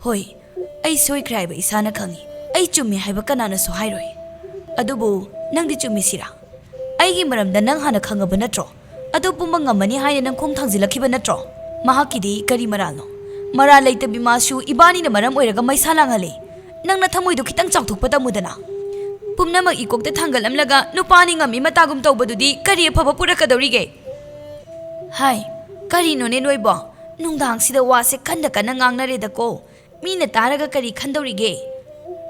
"ꯍꯣꯏ, ꯑꯩ ꯁꯣꯏꯈ꯭ꯔꯦ ꯍꯥꯏꯕ ꯏꯁꯥꯅ ꯈꯪꯉꯤ꯫ ꯑꯩ ꯆꯨꯝꯃꯤ ꯍꯥꯏꯕ ꯀꯅꯥꯅꯁꯨ ꯍꯥꯏꯔꯣꯏ꯫ ꯑꯗꯨꯕꯨ ꯅꯪꯗꯤ ꯆꯨꯝꯃꯤꯁꯤꯔꯥ? ꯑꯩꯒꯤ ꯃꯔꯝꯗ ꯅꯪ ꯍꯥꯟꯅ ꯈꯪꯉꯕ ꯅꯠꯇ꯭ꯔꯣ? ꯑꯗꯨ ꯄꯨꯝꯕ ꯉꯝꯃꯅꯤ ꯍꯥꯏꯅ ꯅꯪ ꯈꯣꯡ ꯊꯥꯡꯖꯤꯜꯂꯛꯈꯤꯕ ꯅꯠꯇ꯭ꯔꯣ? ꯃꯍꯥꯛꯀꯤꯗꯤ ꯀꯔꯤ ꯃꯔꯥꯜꯅꯣ? ꯃꯔꯥꯜ ꯂꯩꯇꯕꯤ ꯃꯥꯁꯨ ꯏꯕꯥꯅꯤꯅ ꯃꯔꯝ ꯑꯣꯏꯔꯒ ꯃꯩꯁꯥ ꯂꯥꯡꯍꯜꯂꯤ꯫ ꯅꯪ ꯅꯊꯃꯣꯏꯗꯣ ꯈꯤꯇꯪ ꯆꯥꯎꯊꯣꯛꯄ ꯇꯝꯃꯨꯗꯅ꯫ ꯄꯨꯝꯅꯃꯛ ꯏꯀꯣꯛꯇ ꯊꯥꯡꯒꯠꯂꯝꯂꯒ ꯅꯨꯄꯥꯅꯤ ꯉꯝꯃꯤ ꯃꯇꯥꯒꯨꯝ ꯇꯧꯕꯗꯨꯗꯤ ꯀꯔꯤ ꯑꯐꯕ ꯄꯨꯔꯛꯀꯗꯧꯔꯤꯒꯦ? ꯍꯥꯏ, ꯀꯔꯤꯅꯣꯅꯦ ꯅꯣꯏꯕꯣ? ꯅꯨꯡꯗꯥꯡꯁꯤꯗ ꯋꯥꯁꯦ ꯈꯟꯗ ꯀꯟꯅ ꯉꯥꯡꯅꯔꯦꯗꯀꯣ꯫ ꯃꯤꯅ ꯇꯥꯔꯒ ꯀꯔꯤ ꯈꯟꯗꯧꯔꯤꯒꯦ?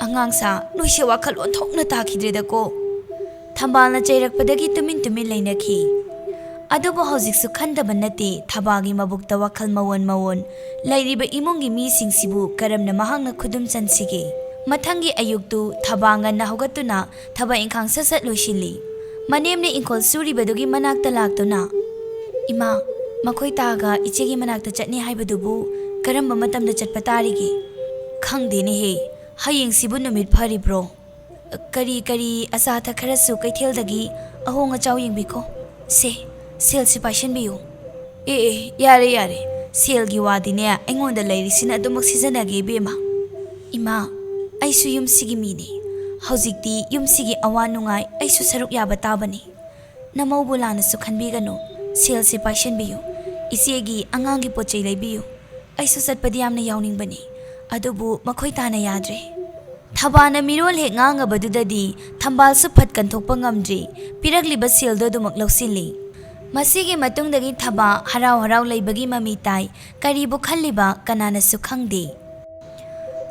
ꯑꯉꯥꯡꯁꯥ, ꯅꯣꯏꯁꯦ ꯋꯥꯈꯜ ꯑꯣꯟꯊꯣꯛꯅ ꯇꯥꯈꯤꯗ꯭ꯔꯦꯗꯀꯣ꯫ ꯊꯝꯕꯥꯜꯅ ꯆꯩꯔꯛꯄꯗꯒꯤ ꯇꯨꯃꯤꯟ ꯇꯨꯃꯤꯟ ꯂꯩꯅꯈꯤ꯫ ꯑꯗꯨꯕꯨ ꯍꯧꯖꯤꯛꯁꯨ ꯈꯟꯗꯕ ꯅꯠꯇꯦ ꯊꯕꯥꯒꯤ ꯃꯕꯨꯛꯇ ꯋꯥꯈꯜ ꯃꯋꯣꯟ ꯃꯋꯣꯟ꯫ ꯂꯩꯔꯤꯕ ꯏꯃꯨꯡꯒꯤ ꯃꯤꯁꯤꯡꯁꯤꯕꯨ ꯀꯔꯝꯅ ꯃꯍꯥꯛꯅ ꯈꯨꯗꯨꯝ ꯆꯟꯁꯤꯒꯦ? ꯃꯊꯪꯒꯤ ꯑꯌꯨꯛꯇꯨ ꯊꯕꯥ ꯉꯟꯅ ꯍꯧꯒꯠꯇꯨꯅ ꯊꯕꯛ ꯏꯪꯈꯥꯡ ꯁꯠ ꯁꯠ ꯂꯣꯏꯁꯤꯜꯂꯤ꯫ ꯃꯅꯦꯝꯅ ꯏꯪꯈꯣꯜ ꯁꯨꯔꯤꯕꯗꯨꯒꯤ ꯃꯅꯥꯛꯇ ꯂꯥꯛꯇꯨꯅ, "ꯏꯃꯥ, ꯃꯈꯣꯏ ꯇꯥꯒ ꯏꯆꯦꯒꯤ ꯃꯅꯥꯛꯇ ꯆꯠꯅꯤ ꯍꯥꯏꯕꯗꯨꯕꯨ ꯀꯔꯝꯕ ꯃꯇꯝꯗ ꯆꯠꯄ ꯇꯥꯔꯤꯒꯦ?" "ꯈꯪꯗꯦꯅꯦꯍꯦ, ꯍꯌꯦꯡꯁꯤꯕꯨ ꯅꯨꯃꯤꯠ ꯐꯔꯤꯕ꯭ꯔꯣ?" "ꯀꯔꯤ ꯀꯔꯤ ꯑꯆꯥ ꯑꯊꯛ ꯈꯔꯁꯨ ꯀꯩꯊꯦꯜꯗꯒꯤ ꯑꯍꯣꯡ ꯑꯆꯥꯎ ꯌꯦꯡꯕꯤꯈꯣ꯫ ꯁꯦ, ꯁꯦꯜꯁꯤ ꯄꯥꯏꯁꯟꯕꯤꯌꯨ꯫" "ꯑꯦ ꯑꯦ, ꯌꯥꯔꯦ ꯌꯥꯔꯦ, ꯁꯦꯜꯒꯤ ꯋꯥꯗꯤꯅꯦ ꯑꯩꯉꯣꯟꯗ ꯂꯩꯔꯤꯁꯤꯅ ꯑꯗꯨꯃꯛ ꯁꯤꯖꯤꯟꯅꯒꯦ ꯏꯕꯦꯝꯃ꯫ ꯏꯃꯥ, ꯑꯩꯁꯨ ꯌꯨꯝꯁꯤꯒꯤ ꯃꯤꯅꯤ꯫ ꯍꯧꯖꯤꯛꯇꯤ ꯌꯨꯝꯁꯤꯒꯤ ꯑꯋꯥ ꯅꯨꯡꯉꯥꯏ ꯑꯩꯁꯨ ꯁꯔꯨꯛ ꯌꯥꯕ ꯇꯥꯕꯅꯤ꯫ ꯅꯃꯧꯕꯨ ꯂꯥꯟꯅꯁꯨ ꯈꯟꯕꯤꯒꯅꯨ꯫ ꯁꯦꯜꯁꯦ ꯄꯥꯏꯁꯟꯕꯤꯌꯨ꯫ ꯏꯆꯦꯒꯤ ꯑꯉꯥꯡꯒꯤ ꯄꯣꯠ ꯆꯩ ꯂꯩꯕꯤꯌꯨ꯫ ꯑꯩꯁꯨ ꯆꯠꯄꯗꯤ ꯌꯥꯝꯅ ꯌꯥꯎꯅꯤꯡꯕꯅꯤ, ꯑꯗꯨꯕꯨ ꯃꯈꯣꯏ ꯇꯥꯅ ꯌꯥꯗ꯭ꯔꯦ꯫" ꯊꯕꯥꯅ ꯃꯤꯔꯣꯜ ꯍꯦꯛ ꯉꯥꯡꯉꯕꯗꯨꯗꯗꯤ ꯊꯝꯕꯥꯜꯁꯨ ꯐꯠ ꯀꯟꯊꯣꯛꯄ ꯉꯝꯗ꯭ꯔꯤ꯫ ꯄꯤꯔꯛꯂꯤꯕ ꯁꯦꯜꯗꯣ ꯑꯗꯨꯃꯛ ꯂꯧꯁꯤꯜꯂꯤ꯫ ꯃꯁꯤꯒꯤ ꯃꯇꯨꯡꯗꯒꯤ ꯊꯕꯥ ꯍꯔꯥꯎ ꯍꯔꯥꯎ ꯂꯩꯕꯒꯤ ꯃꯃꯤ ꯇꯥꯏ꯫ ꯀꯔꯤꯕꯨ ꯈꯜꯂꯤꯕ ꯀꯅꯥꯅꯁꯨ ꯈꯪꯗꯦ꯫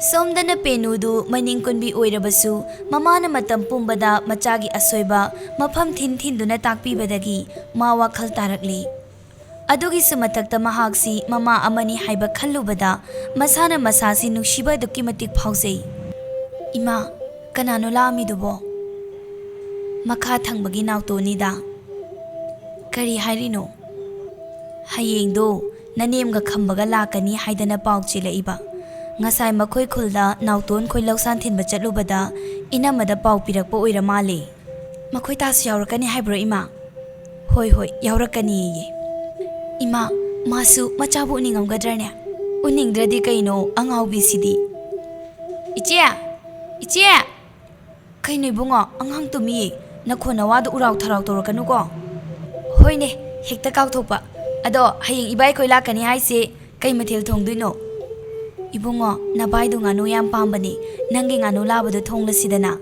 ꯁꯣꯝꯗꯅ ꯄꯦꯅꯨꯗꯨ ꯃꯅꯤꯡ ꯀꯨꯟꯕꯤ ꯑꯣꯏꯔꯕꯁꯨ, ꯃꯃꯥꯅ ꯃꯇꯝ ꯄꯨꯝꯕꯗ ꯃꯆꯥꯒꯤ ꯑꯁꯣꯏꯕ ꯃꯐꯝ ꯊꯤꯟ ꯊꯤꯟꯗꯨꯅ ꯇꯥꯛꯄꯤꯕꯗꯒꯤ ꯃꯥ ꯋꯥꯈꯜ ꯇꯥꯔꯛꯂꯤ꯫ ꯑꯗꯨꯒꯤꯁꯨ ꯃꯊꯛꯇ ꯃꯍꯥꯛꯁꯤ ꯃꯃꯥ ꯑꯃꯅꯤ ꯍꯥꯏꯕ ꯈꯜꯂꯨꯕꯗ ꯃꯁꯥꯅ ꯃꯁꯥꯁꯤ ꯅꯨꯡꯁꯤꯕ ꯑꯗꯨꯛꯀꯤ ꯃꯇꯤꯛ ꯐꯥꯎꯖꯩ꯫ "ꯏꯃꯥ, ꯀꯅꯥꯅꯣ ꯂꯥꯛꯑꯝꯃꯤꯗꯨꯕꯣ?" "ꯃꯈꯥ ꯊꯪꯕꯒꯤ ꯅꯥꯎꯇꯣꯅꯤꯗ꯫" "ꯀꯔꯤ ꯍꯥꯏꯔꯤꯅꯣ?" "ꯍꯌꯦꯡꯗꯣ ꯅꯅꯦꯝꯒ ꯈꯝꯕꯒ ꯂꯥꯛꯀꯅꯤ ꯍꯥꯏꯗꯅ ꯄꯥꯎ ꯆꯦꯜꯂꯛꯏꯕ꯫ ꯉꯁꯥꯏ ꯃꯈꯣꯏ ꯈꯨꯜꯗ ꯅꯥꯎꯇꯣꯟ ꯈꯣꯏ ꯂꯧꯁꯥꯟ ꯊꯤꯟꯕ ꯆꯠꯂꯨꯕꯗ ꯏꯅꯝꯃꯗ ꯄꯥꯎ ꯄꯤꯔꯛꯄ ꯑꯣꯏꯔ ꯃꯥꯜꯂꯦ꯫" "ꯃꯈꯣꯏ ꯇꯥꯁꯨ ꯌꯥꯎꯔꯛꯀꯅꯤ ꯍꯥꯏꯕ꯭ꯔꯣ ꯏꯃꯥ?" "ꯍꯣꯏ ꯍꯣꯏ, ꯌꯥꯎꯔꯛꯀꯅꯤꯌꯦ꯫" "ꯏꯃꯥ, ꯃꯥꯁꯨ ꯃꯆꯥꯕꯨ ꯎꯅꯤꯡꯉꯝꯒꯗ꯭ꯔꯅꯦ?" "ꯎꯅꯤꯡꯗ꯭ꯔꯗꯤ ꯀꯩꯅꯣ, ꯑꯉꯥꯎꯕꯤꯁꯤꯗꯤ꯫" "ꯏꯆꯦ! ꯏꯆꯦ!" "ꯀꯩꯅꯣ ꯏꯕꯨꯡꯉꯣ, ꯑꯉꯥꯡ ꯇꯨꯝꯃꯤꯌꯦ꯫ ꯅꯈꯣꯟ ꯅꯋꯥꯗꯣ ꯎꯔꯥꯎ ꯊꯔꯥꯎ ꯇꯧꯔꯛꯀꯅꯨꯀꯣ꯫" "ꯍꯣꯏꯅꯦ, ꯍꯦꯛꯇ ꯀꯥꯎꯊꯣꯛꯄ꯫ ꯑꯗꯣ ꯍꯌꯦꯡ ꯏꯕꯥꯏꯈꯣꯏ ꯂꯥꯛꯀꯅꯤ ꯍꯥꯏꯁꯦ ꯀꯩ ꯃꯊꯦꯜ ꯊꯣꯡꯗꯣꯏꯅꯣ? ꯏꯕꯨꯡꯉꯣ, ꯅꯕꯥꯏꯗꯣ ꯉꯥꯅꯨ ꯌꯥꯝ ꯄꯥꯝꯕꯅꯤ, ꯅꯪꯒꯤ ꯉꯥꯅꯨ ꯂꯥꯕꯗꯣ ꯊꯣꯡꯂꯁꯤꯗꯅ꯫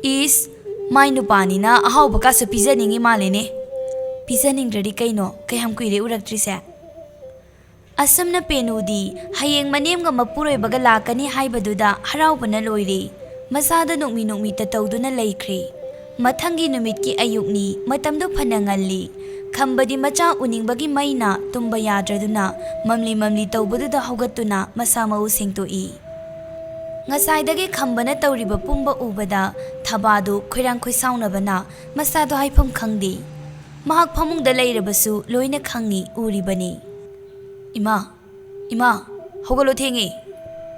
ꯏꯁ, ꯃꯥꯏ ꯅꯨꯄꯥꯅꯤꯅ ꯑꯍꯥꯎꯕ ꯀꯥꯁꯨ ꯄꯤꯖꯅꯤꯡꯉꯤ ꯃꯥꯜꯂꯦꯅꯦ꯫ ꯄꯤꯖꯅꯤꯡꯗ꯭ꯔꯗꯤ ꯀꯩꯅꯣ, ꯀꯌꯥꯝ ꯀꯨꯏꯔꯦ ꯎꯔꯛꯇ꯭ꯔꯤꯁꯦ꯫ ꯑꯁꯨꯝꯅ ꯄꯦꯅꯨꯗꯤ ꯍꯌꯦꯡ ꯃꯅꯦꯝꯒ ꯃꯄꯨꯔꯣꯏꯕꯒ ꯂꯥꯛꯀꯅꯤ ꯍꯥꯏꯕꯗꯨꯗ ꯍꯔꯥꯎꯕꯅ ꯂꯣꯏꯔꯦ꯫ ꯃꯁꯥꯗ ꯅꯣꯛꯃꯤ ꯅꯣꯛꯃꯤ ꯇꯧꯗꯨꯅ ꯂꯩꯈ꯭ꯔꯦ꯫ ꯃꯊꯪꯒꯤ ꯅꯨꯃꯤꯠꯀꯤ ꯑꯌꯨꯛꯅꯤ, ꯃꯇꯝꯗꯨ ꯐꯅ ꯉꯜꯂꯤ꯫ ꯈꯝꯕꯗꯤ ꯃꯆꯥ ꯎꯅꯤꯡꯕꯒꯤ ꯃꯩꯅ ꯇꯨꯝꯕ ꯌꯥꯗ꯭ꯔꯗꯨꯅ ꯃꯝꯂꯤ ꯃꯝꯂꯤ ꯇꯧꯕꯗꯨꯗ ꯍꯧꯒꯠꯇꯨꯅ ꯃꯁꯥ ꯃꯎ ꯁꯦꯡꯗꯣꯛꯏ꯫ ꯉꯁꯥꯏꯗꯒꯤ ꯈꯝꯕꯅ ꯇꯧꯔꯤꯕ ꯄꯨꯝꯕ ꯎꯕꯗ ꯊꯕꯥꯗꯨ ꯈꯣꯏꯔꯥꯡ ꯈꯣꯏꯁꯥꯎꯅꯕꯅ ꯃꯁꯥꯗꯣ ꯍꯥꯏꯐꯝ ꯈꯪꯗꯦ꯫ ꯃꯍꯥꯛ ꯐꯃꯨꯡꯗ ꯂꯩꯔꯕꯁꯨ ꯂꯣꯏꯅ ꯈꯪꯏ, ꯎꯔꯤꯕꯅꯤ꯫ "ꯏꯃꯥ, ꯏꯃꯥ, ꯍꯧꯒꯠꯂꯣ, ꯊꯦꯡꯉꯦ꯫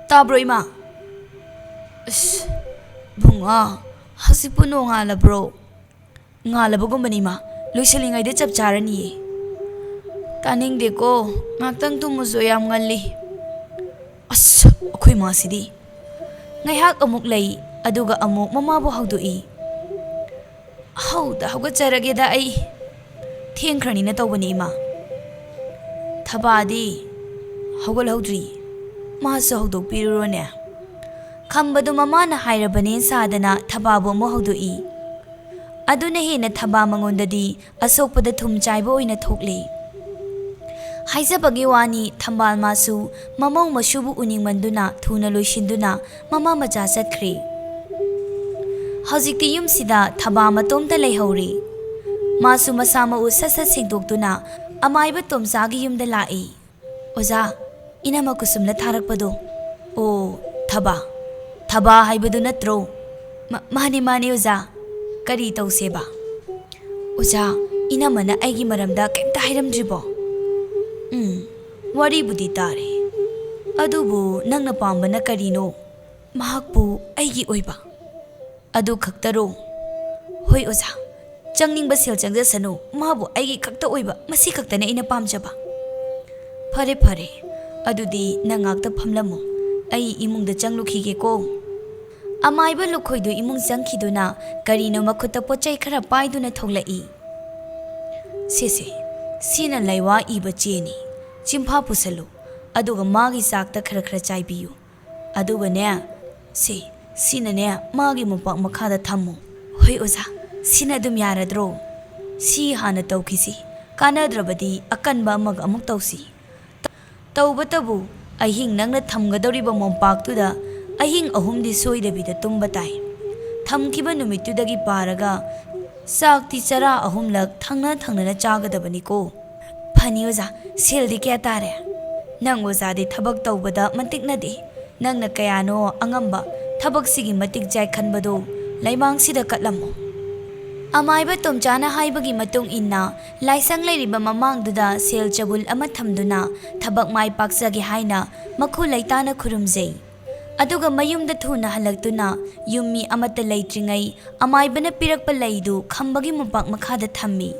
ꯇꯥꯕ꯭ꯔꯣ, ꯏꯃꯥ?" "ꯑꯁ, ꯕꯨꯡꯉꯣ, ꯍꯧꯖꯤꯛꯄꯨ ꯅꯣꯡꯉꯥꯜꯂꯕ꯭ꯔꯣ?" "ꯉꯥꯜꯂꯕꯒꯨꯝꯕꯅꯤ, ꯏꯃꯥ꯫ ꯂꯣꯏꯁꯤꯜꯂꯤꯉꯩꯗ ꯆꯞ ꯆꯥꯔꯅꯤꯌꯦ꯫" "ꯇꯥꯅꯤꯡꯗꯦꯀꯣ, ꯉꯥꯛꯇꯪ ꯇꯨꯝꯃꯨꯁꯨ, ꯌꯥꯝ ꯉꯜꯂꯤ꯫" "ꯑꯁ, ꯑꯩꯈꯣꯏ ꯃꯥꯁꯤꯗꯤ!" ꯉꯥꯏꯍꯥꯛ ꯑꯃꯨꯛ ꯂꯩ, ꯑꯗꯨꯒ ꯑꯃꯨꯛ ꯃꯃꯥꯕꯨ ꯍꯧꯗꯣꯛꯏ꯫ "ꯍꯧꯗ ꯍꯧꯒꯠꯆꯔꯒꯦꯗ ꯑꯩ꯫ ꯊꯦꯡꯈ꯭ꯔꯅꯤꯅ ꯇꯧꯕꯅꯤ, ꯏꯃꯥ꯫" ꯊꯕꯥꯗꯤ ꯍꯧꯒꯠꯍꯧꯗ꯭ꯔꯤ꯫ ꯃꯥꯁꯨ ꯍꯧꯗꯣꯛꯄꯤꯔꯨꯔꯣꯅꯦ꯫ ꯈꯝꯕꯗꯨ ꯃꯃꯥꯅ ꯍꯥꯏꯔꯕꯅꯦ ꯁꯥꯗꯅ ꯊꯕꯥꯕꯨ ꯑꯃꯨꯛ ꯍꯧꯗꯣꯛꯏ꯫ ꯑꯗꯨꯅ ꯍꯦꯟꯅ ꯊꯕꯥ ꯃꯉꯣꯟꯗꯗꯤ ꯑꯁꯣꯛꯄꯗ ꯊꯨꯝ ꯆꯥꯏꯕ ꯑꯣꯏꯅ ꯊꯣꯛꯂꯦ꯫ ꯍꯥꯏꯖꯕꯒꯤ ꯋꯥꯅꯤ, ꯊꯝꯕꯥꯜ ꯃꯥꯁꯨ ꯃꯃꯧ ꯃꯁꯨꯕꯨ ꯎꯅꯤꯡꯃꯟꯗꯨꯅ ꯊꯨꯅ ꯂꯣꯏꯁꯤꯟꯗꯨꯅ ꯃꯃꯥ ꯃꯆꯥ ꯆꯠꯈ꯭ꯔꯦ꯫ ꯍꯧꯖꯤꯛꯇꯤ ꯌꯨꯝꯁꯤꯗ ꯊꯕꯥ ꯃꯇꯣꯝꯇ ꯂꯩꯍꯧꯔꯦ꯫ ꯃꯥꯁꯨ ꯃꯁꯥ ꯃꯎ ꯁꯠ ꯁꯠ ꯁꯦꯡꯗꯣꯛꯇꯨꯅ ꯑꯃꯥꯏꯕ ꯇꯣꯝꯆꯥꯒꯤ ꯌꯨꯝꯗ ꯂꯥꯛꯏ꯫ "ꯑꯣꯖꯥ, ꯏꯅꯝꯃ ꯀꯨꯁꯨꯝꯅ ꯊꯥꯔꯛꯄꯗꯣ꯫" "ꯑꯣ, ꯊꯕꯥ꯫ ꯊꯕꯥ ꯍꯥꯏꯕꯗꯨ ꯅꯠꯇ꯭ꯔꯣ?" "ꯃꯥꯅꯦ, ꯃꯥꯅꯦ, ꯑꯣꯖꯥ꯫ ꯀꯔꯤ ꯇꯧꯁꯦꯕ?" "ꯑꯣꯖꯥ, ꯏꯅꯝꯃꯅ ꯑꯩꯒꯤ ꯃꯔꯝꯗ ꯀꯩꯝꯇ ꯍꯥꯏꯔꯝꯗ꯭ꯔꯤꯕꯣ?" "ꯎꯝ, ꯋꯥꯔꯤꯕꯨꯗꯤ ꯇꯥꯔꯦ꯫ ꯑꯗꯨꯕꯨ ꯅꯪꯅ ꯄꯥꯝꯕꯅ ꯀꯔꯤꯅꯣ?" "ꯃꯍꯥꯛꯄꯨ ꯑꯩꯒꯤ ꯑꯣꯏꯕ꯫" "ꯑꯗꯨ ꯈꯛꯇꯔꯣ?" "ꯍꯣꯏ ꯑꯣꯖꯥ, ꯆꯪꯅꯤꯡꯕ ꯁꯦꯜ ꯆꯪꯖꯁꯅꯨ, ꯃꯥꯕꯨ ꯑꯩꯒꯤ ꯈꯛꯇ ꯑꯣꯏꯕ, ꯃꯁꯤ ꯈꯛꯇꯅꯦ ꯑꯩꯅ ꯄꯥꯝꯖꯕ꯫" "ꯐꯔꯦ, ꯐꯔꯦ, ꯑꯗꯨꯗꯤ ꯅꯪ ꯉꯥꯛꯇ ꯐꯝꯂꯝꯃꯨ, ꯑꯩ ꯏꯃꯨꯡꯗ ꯆꯪꯂꯨꯈꯤꯒꯦꯀꯣ꯫" ꯑꯃꯥꯏꯕ ꯂꯨꯈꯣꯏꯗꯨ ꯏꯃꯨꯡ ꯆꯪꯈꯤꯗꯨꯅ ꯀꯔꯤꯅꯣ ꯃꯈꯨꯠꯇ ꯄꯣꯠ ꯆꯩ ꯈꯔ ꯄꯥꯏꯗꯨꯅ ꯊꯣꯛꯂꯛꯏ꯫ "ꯁꯦ, ꯁꯦ, "ꯁꯤꯅ ꯂꯩꯋꯥ ꯏꯕ ꯆꯦꯅꯤ꯫ ꯆꯤꯟꯐꯥ ꯄꯨꯁꯜꯂꯨ, ꯑꯗꯨꯒ ꯃꯥꯒꯤ ꯆꯥꯛꯇ ꯈꯔ ꯈꯔ ꯆꯥꯏꯕꯤꯌꯨ꯫ ꯑꯗꯨꯒꯅꯦ, ꯁꯦ, ꯁꯤꯅꯅꯦ ꯃꯥꯒꯤ ꯃꯣꯝꯄꯥꯛ ꯃꯈꯥꯗ ꯊꯝꯃꯨ꯫" "ꯍꯣꯏ ꯑꯣꯖꯥ, ꯁꯤꯅ ꯑꯗꯨꯝ ꯌꯥꯔꯗ꯭ꯔꯣ?" "ꯁꯤ ꯍꯥꯟꯅ ꯇꯧꯈꯤꯁꯤ, ꯀꯥꯟꯅꯗ꯭ꯔꯕꯗꯤ ꯑꯀꯟꯕ ꯑꯃꯒ ꯑꯃꯨꯛ ꯇꯧꯁꯤ꯫ ꯇꯧꯕꯇꯕꯨ ꯑꯍꯤꯡ ꯅꯪꯅ ꯊꯝꯒꯗꯧꯔꯤꯕ ꯃꯣꯝꯄꯥꯛꯇꯨꯗ ꯑꯍꯤꯡ ꯑꯍꯨꯝꯗꯤ ꯁꯣꯏꯗꯕꯤꯗ ꯇꯨꯝꯕ ꯇꯥꯏ꯫ ꯊꯝꯈꯤꯕ ꯅꯨꯃꯤꯠꯇꯨꯗꯒꯤ ꯄꯥꯔꯒ ꯆꯥꯛꯇꯤ ꯆꯔꯥ ꯑꯍꯨꯝꯂꯛ ꯊꯪꯅ ꯊꯪꯅꯅ ꯆꯥꯒꯗꯕꯅꯤꯀꯣ꯫" "ꯐꯅꯤ ꯑꯣꯖꯥ, ꯁꯦꯜꯗꯤ ꯀꯌꯥ ꯇꯥꯔꯦ?" "ꯅꯪ ꯑꯣꯖꯥꯗꯤ ꯊꯕꯛ ꯇꯧꯕꯗ ꯃꯇꯤꯛꯅꯗꯦ꯫ ꯅꯪꯅ ꯀꯌꯥꯅꯣ ꯑꯉꯝꯕ, ꯊꯕꯛꯁꯤꯒꯤ ꯃꯇꯤꯛ ꯆꯥꯏ ꯈꯟꯕꯗꯣ ꯂꯩꯃꯥꯡꯁꯤꯗ ꯀꯠꯂꯝꯃꯣ꯫" ꯑꯃꯥꯏꯕ ꯇꯣꯝꯆꯥꯅ ꯍꯥꯏꯕꯒꯤ ꯃꯇꯨꯡ ꯏꯟꯅ ꯂꯥꯏꯁꯪ ꯂꯩꯔꯤꯕ ꯃꯃꯥꯡꯗꯨꯗ ꯁꯦꯜ ꯆꯕꯨꯜ ꯑꯃ ꯊꯝꯗꯨꯅ ꯊꯕꯛ ꯃꯥꯏ ꯄꯥꯛꯆꯒꯦ ꯍꯥꯏꯅ ꯃꯈꯨ ꯂꯩꯇꯥꯅ ꯈꯨꯔꯨꯝꯖꯩ꯫ ꯑꯗꯨꯒ ꯃꯌꯨꯝꯗ ꯊꯨꯅ ꯍꯜꯂꯛꯇꯨꯅ ꯌꯨꯝ ꯃꯤ ꯑꯃꯠꯇ ꯂꯩꯇ꯭ꯔꯤꯉꯩ ꯑꯃꯥꯏꯕꯅ ꯄꯤꯔꯛꯄ ꯂꯩꯗꯨ ꯈꯝꯕꯒꯤ ꯃꯣꯝꯄꯥꯛ ꯃꯈꯥꯗ ꯊꯝꯃꯤ꯫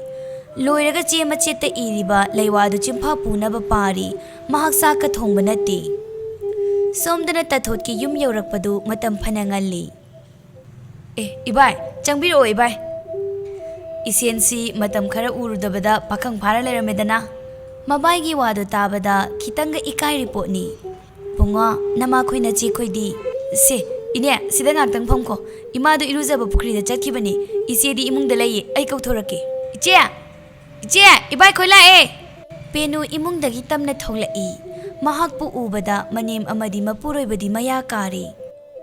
ꯂꯣꯏꯔꯒ ꯆꯦ ꯃꯆꯦꯠꯇ ꯏꯔꯤꯕ ꯂꯩꯋꯥꯗꯨ ꯆꯤꯟꯐꯥ ꯄꯨꯅꯕ ꯄꯥꯔꯤ꯫ ꯃꯍꯥꯛ ꯆꯥꯛꯀ ꯊꯣꯡꯕ ꯅꯠꯇꯦ꯫ ꯁꯣꯝꯗꯅ ꯇꯥꯊꯣꯠꯀꯤ ꯌꯨꯝ ꯌꯧꯔꯛꯄꯗꯨ ꯃꯇꯝ ꯐꯅ ꯉꯜꯂꯤ꯫ "ꯑꯦ, ꯏꯕꯥꯏ, ꯆꯪꯕꯤꯔꯛꯑꯣ, ꯏꯕꯥꯏ꯫" ꯏꯁꯦꯟꯁꯤ ꯃꯇꯝ ꯈꯔ ꯎꯔꯨꯗꯕꯗ ꯄꯥꯈꯪ ꯐꯥꯔ ꯂꯩꯔꯝꯃꯦꯗꯅ꯫ ꯃꯕꯥꯏꯒꯤ ꯋꯥꯗꯨ ꯇꯥꯕꯗ ꯈꯤꯇꯪꯒ ꯏꯀꯥꯏꯔꯤ ꯄꯣꯠꯅꯤ꯫ "ꯕꯨꯡꯉꯣ, ꯅꯃꯥꯈꯣꯏ ꯅꯆꯦꯈꯣꯏꯗꯤ?" "ꯁꯦ, ꯏꯅꯦ, ꯁꯤꯗ ꯉꯥꯛꯇꯪ ꯐꯝꯈꯣ꯫ ꯏꯃꯥꯗꯨ ꯏꯔꯨꯖꯕ ꯄꯨꯈ꯭ꯔꯤꯗ ꯆꯠꯈꯤꯕꯅꯤ꯫ ꯏꯆꯦꯗꯤ ꯏꯃꯨꯡꯗ ꯂꯩꯌꯦ, ꯑꯩ ꯀꯧꯊꯣꯔꯛꯀꯦ꯫" "ꯏꯆꯦ! ꯏꯆꯦ, ꯏꯕꯥꯏꯈꯣꯏ ꯂꯥꯛꯑꯦ!" ꯄꯦꯅꯨ ꯏꯃꯨꯡꯗꯒꯤ ꯇꯝꯅ ꯊꯣꯛꯂꯛꯏ꯫ ꯃꯍꯥꯛꯄꯨ ꯎꯕꯗ ꯃꯅꯦꯝ ꯑꯃꯗꯤ ꯃꯄꯨꯔꯣꯏꯕꯗꯤ ꯃꯌꯥ ꯀꯥꯔꯦ꯫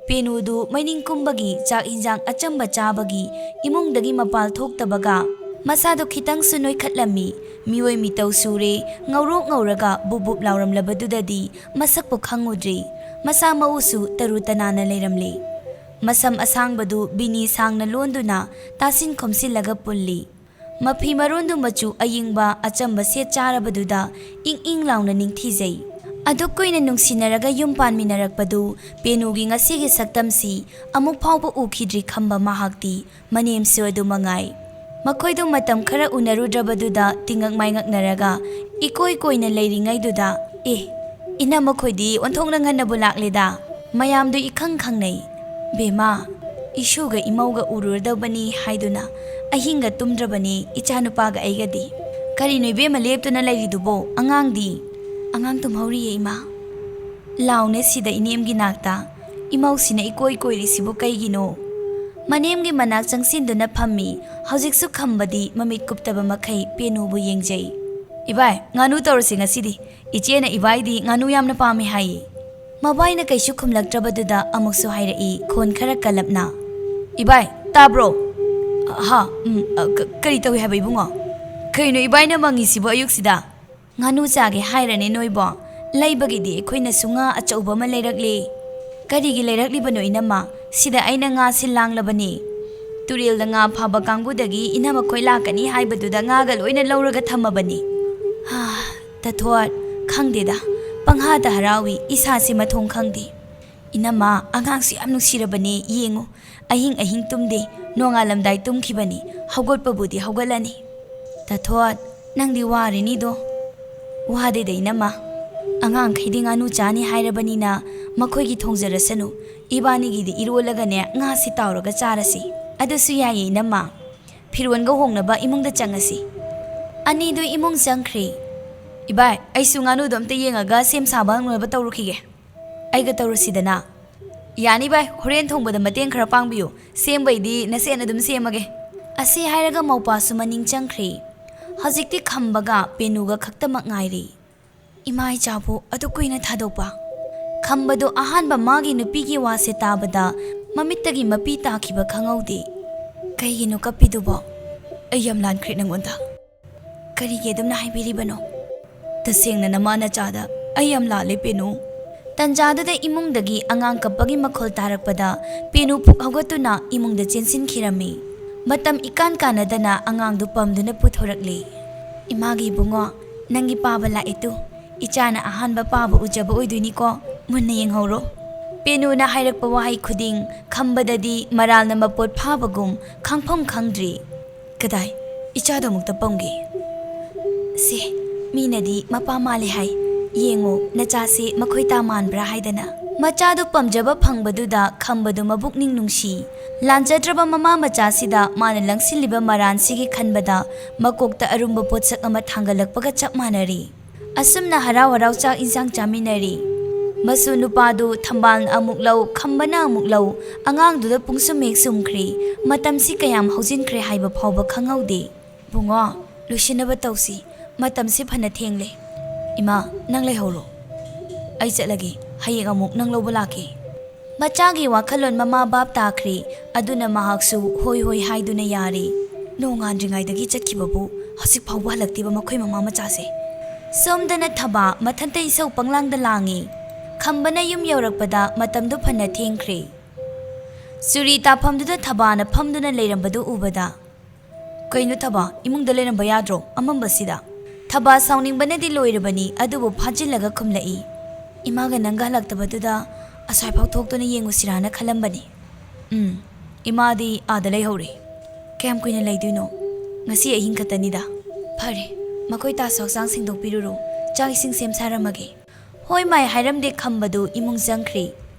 ꯄꯦꯅꯨꯗꯨ ꯃꯩꯅꯤꯡ ꯀꯨꯝꯕꯒꯤ ꯆꯥꯛ ꯏꯟꯖꯥꯡ ꯑꯆꯝꯕ ꯆꯥꯕꯒꯤ ꯏꯃꯨꯡꯗꯒꯤ ꯃꯄꯥꯜ ꯊꯣꯛꯇꯕꯒ ꯃꯁꯥꯗꯣ ꯈꯤꯇꯪꯁꯨ ꯅꯣꯏꯈꯠꯂꯝꯃꯤ꯫ ꯃꯤꯑꯣꯏ ꯃꯤꯇꯧ ꯁꯨꯔꯦ, ꯉꯧꯔꯣꯛ ꯉꯧꯔꯒ ꯕꯨꯞ ꯕꯨꯞ ꯂꯥꯎꯔꯝꯂꯕꯗꯨꯗꯗꯤ ꯃꯁꯛꯄꯨ ꯈꯪꯉꯨꯗ꯭ꯔꯦ꯫ ꯃꯁꯥ ꯃꯎꯁꯨ ꯇꯔꯨ ꯇꯅꯥꯟꯅ ꯂꯩꯔꯝꯂꯦ꯫ ꯃꯁꯝ ꯑꯁꯥꯡꯕꯗꯨ ꯕꯤꯅꯤ ꯁꯥꯡꯅ ꯂꯣꯟꯗꯨꯅ ꯇꯥꯁꯤꯟ ꯈꯣꯝꯁꯤꯜꯂꯒ ꯄꯨꯜꯂꯤ꯫ ꯃꯐꯤ ꯃꯔꯣꯟꯗꯨ ꯃꯆꯨ ꯑꯏꯪꯕ ꯑꯆꯝꯕ ꯁꯦꯠ ꯆꯥꯔꯕꯗꯨꯗ ꯏꯪ ꯏꯪ ꯂꯥꯎꯅ ꯅꯤꯡꯊꯤꯖꯩ꯫ ꯑꯗꯨꯛ ꯀꯨꯏꯅ ꯅꯨꯡꯁꯤꯅꯔꯒ ꯌꯨꯝ ꯄꯥꯟꯃꯤꯟꯅꯔꯛꯄꯗꯨ ꯄꯦꯅꯨꯒꯤ ꯉꯁꯤꯒꯤ ꯁꯛꯇꯝꯁꯤ ꯑꯃꯨꯛ ꯐꯥꯎꯕ ꯎꯈꯤꯗ꯭ꯔꯤ ꯈꯝꯕ ꯃꯍꯥꯛꯇꯤ ꯃꯅꯦꯝꯁꯨ ꯑꯗꯨ ꯃꯉꯥꯏ꯫ ꯃꯈꯣꯏꯗꯨ ꯃꯇꯝ ꯈꯔ ꯎꯅꯔꯨꯗ꯭ꯔꯕꯗꯨꯗ ꯇꯤꯉꯛ ꯃꯥꯏꯉꯛꯅꯔꯒ ꯏꯀꯣꯏ ꯀꯣꯏꯅ ꯂꯩꯔꯤꯉꯩꯗꯨꯗ, "ꯑꯦ, ꯏꯅꯝꯃꯈꯣꯏꯗꯤ ꯑꯣꯟꯊꯣꯛꯅ ꯉꯟꯅꯕꯨ ꯂꯥꯛꯂꯦꯗ꯫" ꯃꯌꯥꯝꯗꯨ ꯏꯈꯪ ꯈꯪꯅꯩ꯫ "ꯕꯦꯝꯃ, ꯏꯁꯨꯒ ꯏꯃꯧꯒ ꯎꯔꯨꯔꯗꯧꯕꯅꯤ ꯍꯥꯏꯗꯨꯅ ꯑꯍꯤꯡꯒ ꯇꯨꯝꯗ꯭ꯔꯕꯅꯤ ꯏꯆꯥꯅꯨꯄꯥꯒ ꯑꯩꯒꯗꯤ꯫ "ꯀꯔꯤꯅꯣ ꯏꯕꯦꯝꯃ ꯂꯦꯞꯇꯨꯅ ꯂꯩꯔꯤꯗꯨꯕꯣ? ꯑꯉꯥꯡꯗꯤ?" "ꯑꯉꯥꯡ ꯇꯨꯝꯍꯧꯔꯤꯌꯦ, ꯏꯃꯥ꯫" "ꯂꯥꯎꯅꯦ ꯁꯤꯗ ꯏꯅꯦꯝꯒꯤ ꯅꯥꯛꯇ꯫ ꯏꯃꯧꯁꯤꯅ ꯏꯀꯣꯏ ꯀꯣꯏꯔꯤꯁꯤꯕꯨ ꯀꯩꯒꯤꯅꯣ?" ꯃꯅꯦꯝꯒꯤ ꯃꯅꯥꯛ ꯆꯪꯁꯤꯟꯗꯨꯅ ꯐꯝꯃꯤ꯫ ꯍꯧꯖꯤꯛꯁꯨ ꯈꯝꯕꯗꯤ ꯃꯃꯤꯠ ꯀꯨꯞꯇꯕ ꯃꯈꯩ ꯄꯦꯅꯨꯕꯨ ꯌꯦꯡꯖꯩ꯫ "ꯏꯕꯥꯏ, ꯉꯥꯅꯨ ꯇꯧꯔꯁꯤ ꯉꯁꯤꯗꯤ꯫ ꯏꯆꯦꯅ ꯏꯕꯥꯏꯗꯤ ꯉꯥꯅꯨ ꯌꯥꯝꯅ ꯄꯥꯝꯃꯤ ꯍꯥꯏꯌꯦ꯫" ꯃꯕꯥꯏꯅ ꯀꯩꯁꯨ ꯈꯨꯝꯂꯛꯇ꯭ꯔꯕꯗꯨꯗ ꯑꯃꯨꯛꯁꯨ ꯍꯥꯏꯔꯛꯏ, ꯈꯣꯟ ꯈꯔ ꯀꯜꯂꯞꯅ꯫ "ꯏꯕꯥꯏ, ꯇꯥꯕ꯭ꯔꯣ?" "ꯍꯥ? ꯎꯝ, ꯑ, ꯀ-, ꯀꯔꯤ ꯇꯧꯏ ꯍꯥꯏꯕ, ꯏꯕꯨꯡꯉꯣ?" "ꯀꯩꯅꯣ ꯏꯕꯥꯏꯅ ꯃꯪꯉꯤꯁꯤꯕꯨ ꯑꯌꯨꯛꯁꯤꯗ?" "ꯉꯥꯅꯨ ꯆꯥꯒꯦ ꯍꯥꯏꯔꯅꯦ ꯅꯣꯏꯕꯣ? ꯂꯩꯕꯒꯤꯗꯤ ꯑꯩꯈꯣꯏꯅꯁꯨ ꯉꯥ ꯑꯆꯧꯕ ꯑꯃ ꯂꯩꯔꯛꯂꯤ꯫" "ꯀꯔꯤꯒꯤ ꯂꯩꯔꯛꯂꯤꯕꯅꯣ, ꯏꯅꯝꯃ? ꯁꯤꯗ ꯑꯩꯅ ꯉꯥ ꯁꯤꯜ ꯂꯥꯡꯂꯕꯅꯤ꯫ ꯇꯨꯔꯦꯜꯗ ꯉꯥ ꯐꯥꯕ ꯀꯥꯡꯕꯨꯗꯒꯤ ꯏꯅꯝꯃ ꯈꯣꯏ ꯂꯥꯛꯀꯅꯤ ꯍꯥꯏꯕꯗꯨꯗ ꯉꯥꯒ ꯂꯣꯏꯅ ꯂꯧꯔꯒ ꯊꯝꯃꯕꯅꯤ꯫" "ꯍꯥ, ꯇꯊꯣꯠ, ꯈꯪꯗꯦꯗ, ꯄꯪꯍꯥꯗ ꯍꯔꯥꯎꯏ, ꯏꯁꯥꯁꯦ ꯃꯊꯣꯡ ꯈꯪꯗꯦ꯫ ꯏꯅꯝꯃ, ꯑꯉꯥꯡꯁꯨ ꯌꯥꯝ ꯅꯨꯡꯁꯤꯔꯕꯅꯦ, ꯌꯦꯡꯉꯨ, ꯑꯍꯤꯡ ꯑꯍꯤꯡ ꯇꯨꯝꯗꯦ, ꯅꯣꯡꯉꯥꯜꯂꯝꯗꯥꯏ ꯇꯨꯝꯈꯤꯕꯅꯤ, ꯍꯧꯒꯠꯄꯕꯨꯗꯤ ꯍꯧꯒꯠꯂꯅꯤ꯫" "ꯇꯊꯣꯠ, ꯅꯪꯗꯤ ꯋꯥꯔꯤꯅꯤꯗꯣ꯫" "ꯋꯥꯗꯦꯗ, ꯏꯅꯝꯃ꯫ ꯑꯉꯥꯡꯈꯩꯗꯤ ꯉꯥꯅꯨ ꯆꯥꯅꯤ ꯍꯥꯏꯔꯕꯅꯤꯅ ꯃꯈꯣꯏꯒꯤ ꯊꯣꯡꯖꯔꯁꯅꯨ꯫ ꯏꯕꯥꯅꯤꯒꯤꯗꯤ ꯏꯔꯣꯜꯂꯒꯅꯦ ꯉꯥꯁꯤ ꯇꯥꯎꯔꯒ ꯆꯥꯔꯁꯤ꯫" "ꯑꯗꯨꯁꯨ ꯌꯥꯏꯌꯦ, ꯏꯅꯝꯃ꯫ ꯐꯤꯔꯣꯟꯒ ꯍꯣꯡꯅꯕ ꯏꯃꯨꯡꯗ ꯆꯪꯉꯁꯤ꯫" ꯑꯅꯤꯗꯨ ꯏꯃꯨꯡ ꯆꯪꯈ꯭ꯔꯦ꯫ "ꯏꯕꯥꯏ, ꯑꯩꯁꯨ ꯉꯥꯅꯨꯗꯣ ꯑꯝꯇ ꯌꯦꯡꯉꯒ ꯁꯦꯝ ꯁꯥꯕ ꯍꯧꯅꯕ ꯇꯧꯔꯨꯈꯤꯒꯦ꯫" "ꯑꯩꯒ ꯇꯧꯔꯁꯤꯗꯅ꯫" "ꯌꯥꯅꯤ ꯚꯥꯏ, ꯍꯣꯔꯦꯟ ꯊꯣꯡꯕꯗ ꯃꯇꯦꯡ ꯈꯔ ꯄꯥꯡꯕꯤꯌꯨ, ꯁꯦꯝꯕꯩꯗꯤ ꯅꯁꯦꯟ ꯑꯗꯨꯝ ꯁꯦꯝꯃꯒꯦ꯫" ꯑꯁꯤ ꯍꯥꯏꯔꯒ ꯃꯧꯄꯥꯁꯨ ꯃꯅꯤꯡ ꯆꯪꯈ꯭ꯔꯦ꯫ ꯍꯧꯖꯤꯛꯇꯤ ꯈꯝꯕꯒ ꯄꯦꯅꯨꯒ ꯈꯛꯇꯃꯛ ꯉꯥꯏꯔꯦ꯫ ꯏꯃꯥ ꯏꯆꯥꯕꯨ ꯑꯗꯨ ꯀꯨꯏꯅ ꯊꯥꯗꯣꯛꯄ? ꯈꯝꯕꯗꯨ ꯑꯍꯥꯟꯕ ꯃꯥꯒꯤ ꯅꯨꯄꯤꯒꯤ ꯋꯥꯁꯦ ꯇꯥꯕꯗ ꯃꯃꯤꯠꯇꯒꯤ ꯃꯄꯤ ꯇꯥꯈꯤꯕ ꯈꯪꯍꯧꯗꯦ꯫ "ꯀꯩꯒꯤꯅꯣ ꯀꯞꯄꯤꯗꯨꯕꯣ?" "ꯑꯩ ꯌꯥꯝ ꯂꯥꯟꯈ꯭ꯔꯦ ꯅꯪꯉꯣꯟꯗ꯫" "ꯀꯔꯤꯒꯤ ꯑꯗꯨꯝꯅ ꯍꯥꯏꯕꯤꯔꯤꯕꯅꯣ?" "ꯇꯁꯦꯡꯅ ꯅꯃꯥ ꯅꯆꯥꯗ ꯑꯩ ꯌꯥꯝ ꯂꯥꯜꯂꯦ, ꯄꯦꯅꯨ꯫" ꯇꯟꯖꯥꯗꯨꯗ ꯏꯃꯨꯡꯗꯒꯤ ꯑꯉꯥꯡ ꯀꯞꯄꯒꯤ ꯃꯈꯣꯜ ꯇꯥꯔꯛꯄꯗ ꯄꯦꯅꯨ ꯐꯨꯛ ꯍꯧꯒꯠꯇꯨꯅ ꯏꯃꯨꯡꯗ ꯆꯦꯟꯁꯤꯟꯈꯤꯔꯝꯃꯤ꯫ ꯃꯇꯝ ꯏꯀꯥꯟ ꯀꯥꯟꯅꯗꯅ ꯑꯉꯥꯡꯗꯨ ꯄꯝꯗꯨꯅ ꯄꯨꯊꯣꯔꯛꯂꯦ꯫ "ꯏꯃꯥꯒꯤ ꯏꯕꯨꯡꯉꯣ, ꯅꯪꯒꯤ ꯄꯥꯕ ꯂꯥꯛꯑꯦ ꯇꯨ꯫ ꯏꯆꯥꯅ ꯑꯍꯥꯟꯕ ꯄꯥꯕ ꯎꯖꯕ ꯑꯣꯏꯗꯣꯏꯅꯤꯀꯣ, ꯃꯨꯟꯅ ꯌꯦꯡꯍꯧꯔꯣ꯫" ꯄꯦꯅꯨꯅ ꯍꯥꯏꯔꯛꯄ ꯋꯥꯍꯩ ꯈꯨꯗꯤꯡ ꯈꯝꯕꯗꯗꯤ ꯃꯔꯥꯜꯅ ꯃꯄꯣꯠ ꯐꯥꯕꯒꯨꯝ ꯈꯪꯐꯝ ꯈꯪꯗ꯭ꯔꯤ꯫ "ꯀꯗꯥꯏ? ꯏꯆꯥꯗꯣ ꯑꯃꯨꯛꯇ ꯄꯝꯒꯦ꯫ ꯁꯦ, ꯃꯤꯅꯗꯤ ꯃꯄꯥ ꯃꯥꯜꯂꯦ ꯍꯥꯏ꯫ ꯌꯦꯡꯉꯣ, ꯅꯆꯥꯁꯦ ꯃꯈꯣꯏ ꯇꯥ ꯃꯥꯟꯕ꯭ꯔꯥ ꯍꯥꯏꯗꯅ꯫" ꯃꯆꯥꯗꯨ ꯄꯥꯝꯖꯕ ꯐꯪꯕꯗꯨꯗ ꯈꯝꯕꯗꯨ ꯃꯕꯨꯛꯅꯤꯡ ꯅꯨꯡꯁꯤ꯫ ꯂꯥꯟꯖꯗ꯭ꯔꯕ ꯃꯃꯥ ꯃꯆꯥꯁꯤꯗ ꯃꯥꯅ ꯂꯪꯁꯤꯜꯂꯤꯕ ꯃꯔꯥꯟꯁꯤꯒꯤ ꯈꯟꯕꯗ ꯃꯀꯣꯛꯇ ꯑꯔꯨꯝꯕ ꯄꯣꯠꯁꯛ ꯑꯃ ꯊꯥꯡꯒꯠꯂꯛꯄꯒ ꯆꯞ ꯃꯥꯟꯅꯔꯤ꯫ ꯑꯁꯨꯝꯅ ꯍꯔꯥꯎ ꯍꯔꯥꯎ ꯆꯥꯛ ꯏꯟꯁꯥꯡ ꯆꯥꯃꯤꯟꯅꯔꯤ꯫ ꯃꯁꯨ ꯅꯨꯄꯥꯗꯨ ꯊꯝꯕꯥꯜꯅ ꯑꯃꯨꯛ ꯂꯧ, ꯈꯝꯕꯅ ꯑꯃꯨꯛ ꯂꯧ, ꯑꯉꯥꯡꯗꯨꯗ ꯄꯨꯡꯁꯨꯝ ꯍꯦꯛ ꯁꯨꯝꯈ꯭ꯔꯤ꯫ ꯃꯇꯝꯁꯤ ꯀꯌꯥꯝ ꯍꯧꯖꯤꯟꯈ꯭ꯔꯦ ꯍꯥꯏꯕ ꯐꯥꯎꯕ ꯈꯪꯍꯧꯗꯦ꯫ "ꯕꯨꯡꯉꯣ, ꯂꯣꯏꯁꯤꯟꯅꯕ ꯇꯧꯁꯤ꯫ ꯃꯇꯝꯁꯤ ꯐꯅ ꯊꯦꯡꯂꯦ꯫ ꯏꯃꯥ, ꯅꯪ ꯂꯩꯍꯧꯔꯣ꯫ ꯑꯩ ꯆꯠꯂꯒꯦ꯫ ꯍꯌꯦꯡ ꯑꯃꯨꯛ ꯅꯪ ꯂꯧꯕ ꯂꯥꯛꯀꯦ"꯫ ꯃꯆꯥꯒꯤ ꯋꯥꯈꯜꯂꯣꯟ ꯃꯃꯥ ꯚꯥꯞ ꯇꯥꯈ꯭ꯔꯦ꯫ ꯑꯗꯨꯅ ꯃꯍꯥꯛꯁꯨ ꯍꯣꯏ ꯍꯣꯏ ꯍꯥꯏꯗꯨꯅ ꯌꯥꯔꯦ꯫ ꯅꯣꯡꯉꯥꯟꯗ꯭ꯔꯤꯉꯩꯗꯒꯤ ꯆꯠꯈꯤꯕꯕꯨ ꯍꯧꯖꯤꯛ ꯐꯥꯎꯕ ꯍꯜꯂꯛꯇꯦꯕ ꯃꯈꯣꯏ ꯃꯃꯥ ꯃꯆꯥꯁꯦ꯫ ꯁꯣꯝꯗꯅ ꯊꯕꯥ ꯃꯊꯟꯇ ꯏꯁꯧ ꯄꯪꯂꯥꯡꯗ ꯂꯥꯡꯉꯤ꯫ ꯈꯝꯕꯅ ꯌꯨꯝ ꯌꯧꯔꯛꯄꯗ ꯃꯇꯝꯗꯨ ꯐꯅ ꯊꯦꯡꯈ꯭ꯔꯦ꯫ ꯆꯨꯔꯤ ꯇꯥꯐꯝꯗꯨꯗ ꯊꯕꯥꯅ ꯐꯝꯗꯨꯅ ꯂꯩꯔꯝꯕꯗꯨ ꯎꯕꯗ, "ꯀꯩꯅꯣ ꯊꯕꯥ, ꯏꯃꯨꯡꯗ ꯂꯩꯔꯝꯕ ꯌꯥꯗ꯭ꯔꯣ ꯑꯃꯝꯕꯁꯤꯗ?" ꯊꯕꯥ ꯁꯥꯎꯅꯤꯡꯕꯅꯗꯤ ꯂꯣꯏꯔꯕꯅꯤ, ꯑꯗꯨꯕꯨ ꯐꯥꯖꯤꯜꯂꯒ ꯈꯨꯝꯂꯛꯏ, "ꯏꯃꯥꯒ ꯅꯪꯒ ꯍꯜꯂꯛꯇꯕꯗꯨꯗ ꯑꯁ꯭ꯋꯥꯏꯐꯥꯎ ꯊꯣꯛꯇꯨꯅ ꯌꯦꯡꯉꯨꯁꯤꯔꯥꯅ ꯈꯜꯂꯝꯕꯅꯤ꯫ ꯎꯝ, ꯏꯃꯥꯗꯤ ꯑꯥꯗ ꯂꯩꯍꯧꯔꯦ꯫ ꯀꯌꯥꯝ ꯀꯨꯏꯅ ꯂꯩꯗꯣꯏꯅꯣ? ꯉꯁꯤ ꯑꯍꯤꯡ ꯈꯛꯇꯅꯤꯗ꯫ ꯐꯔꯦ, ꯃꯈꯣꯏ ꯇꯥꯁꯨ ꯍꯛꯆꯥꯡ ꯁꯦꯡꯗꯣꯛꯄꯤꯔꯨꯔꯣ꯫ ꯆꯥꯛ ꯏꯁꯤꯡ ꯁꯦꯝ ꯁꯥꯔꯝꯃꯒꯦ"꯫ ꯍꯣꯏ ꯃꯥꯏ ꯍꯥꯏꯔꯝꯗꯦ ꯈꯝꯕꯗꯨ ꯏꯃꯨꯡ ꯆꯪꯈ꯭ꯔꯤ꯫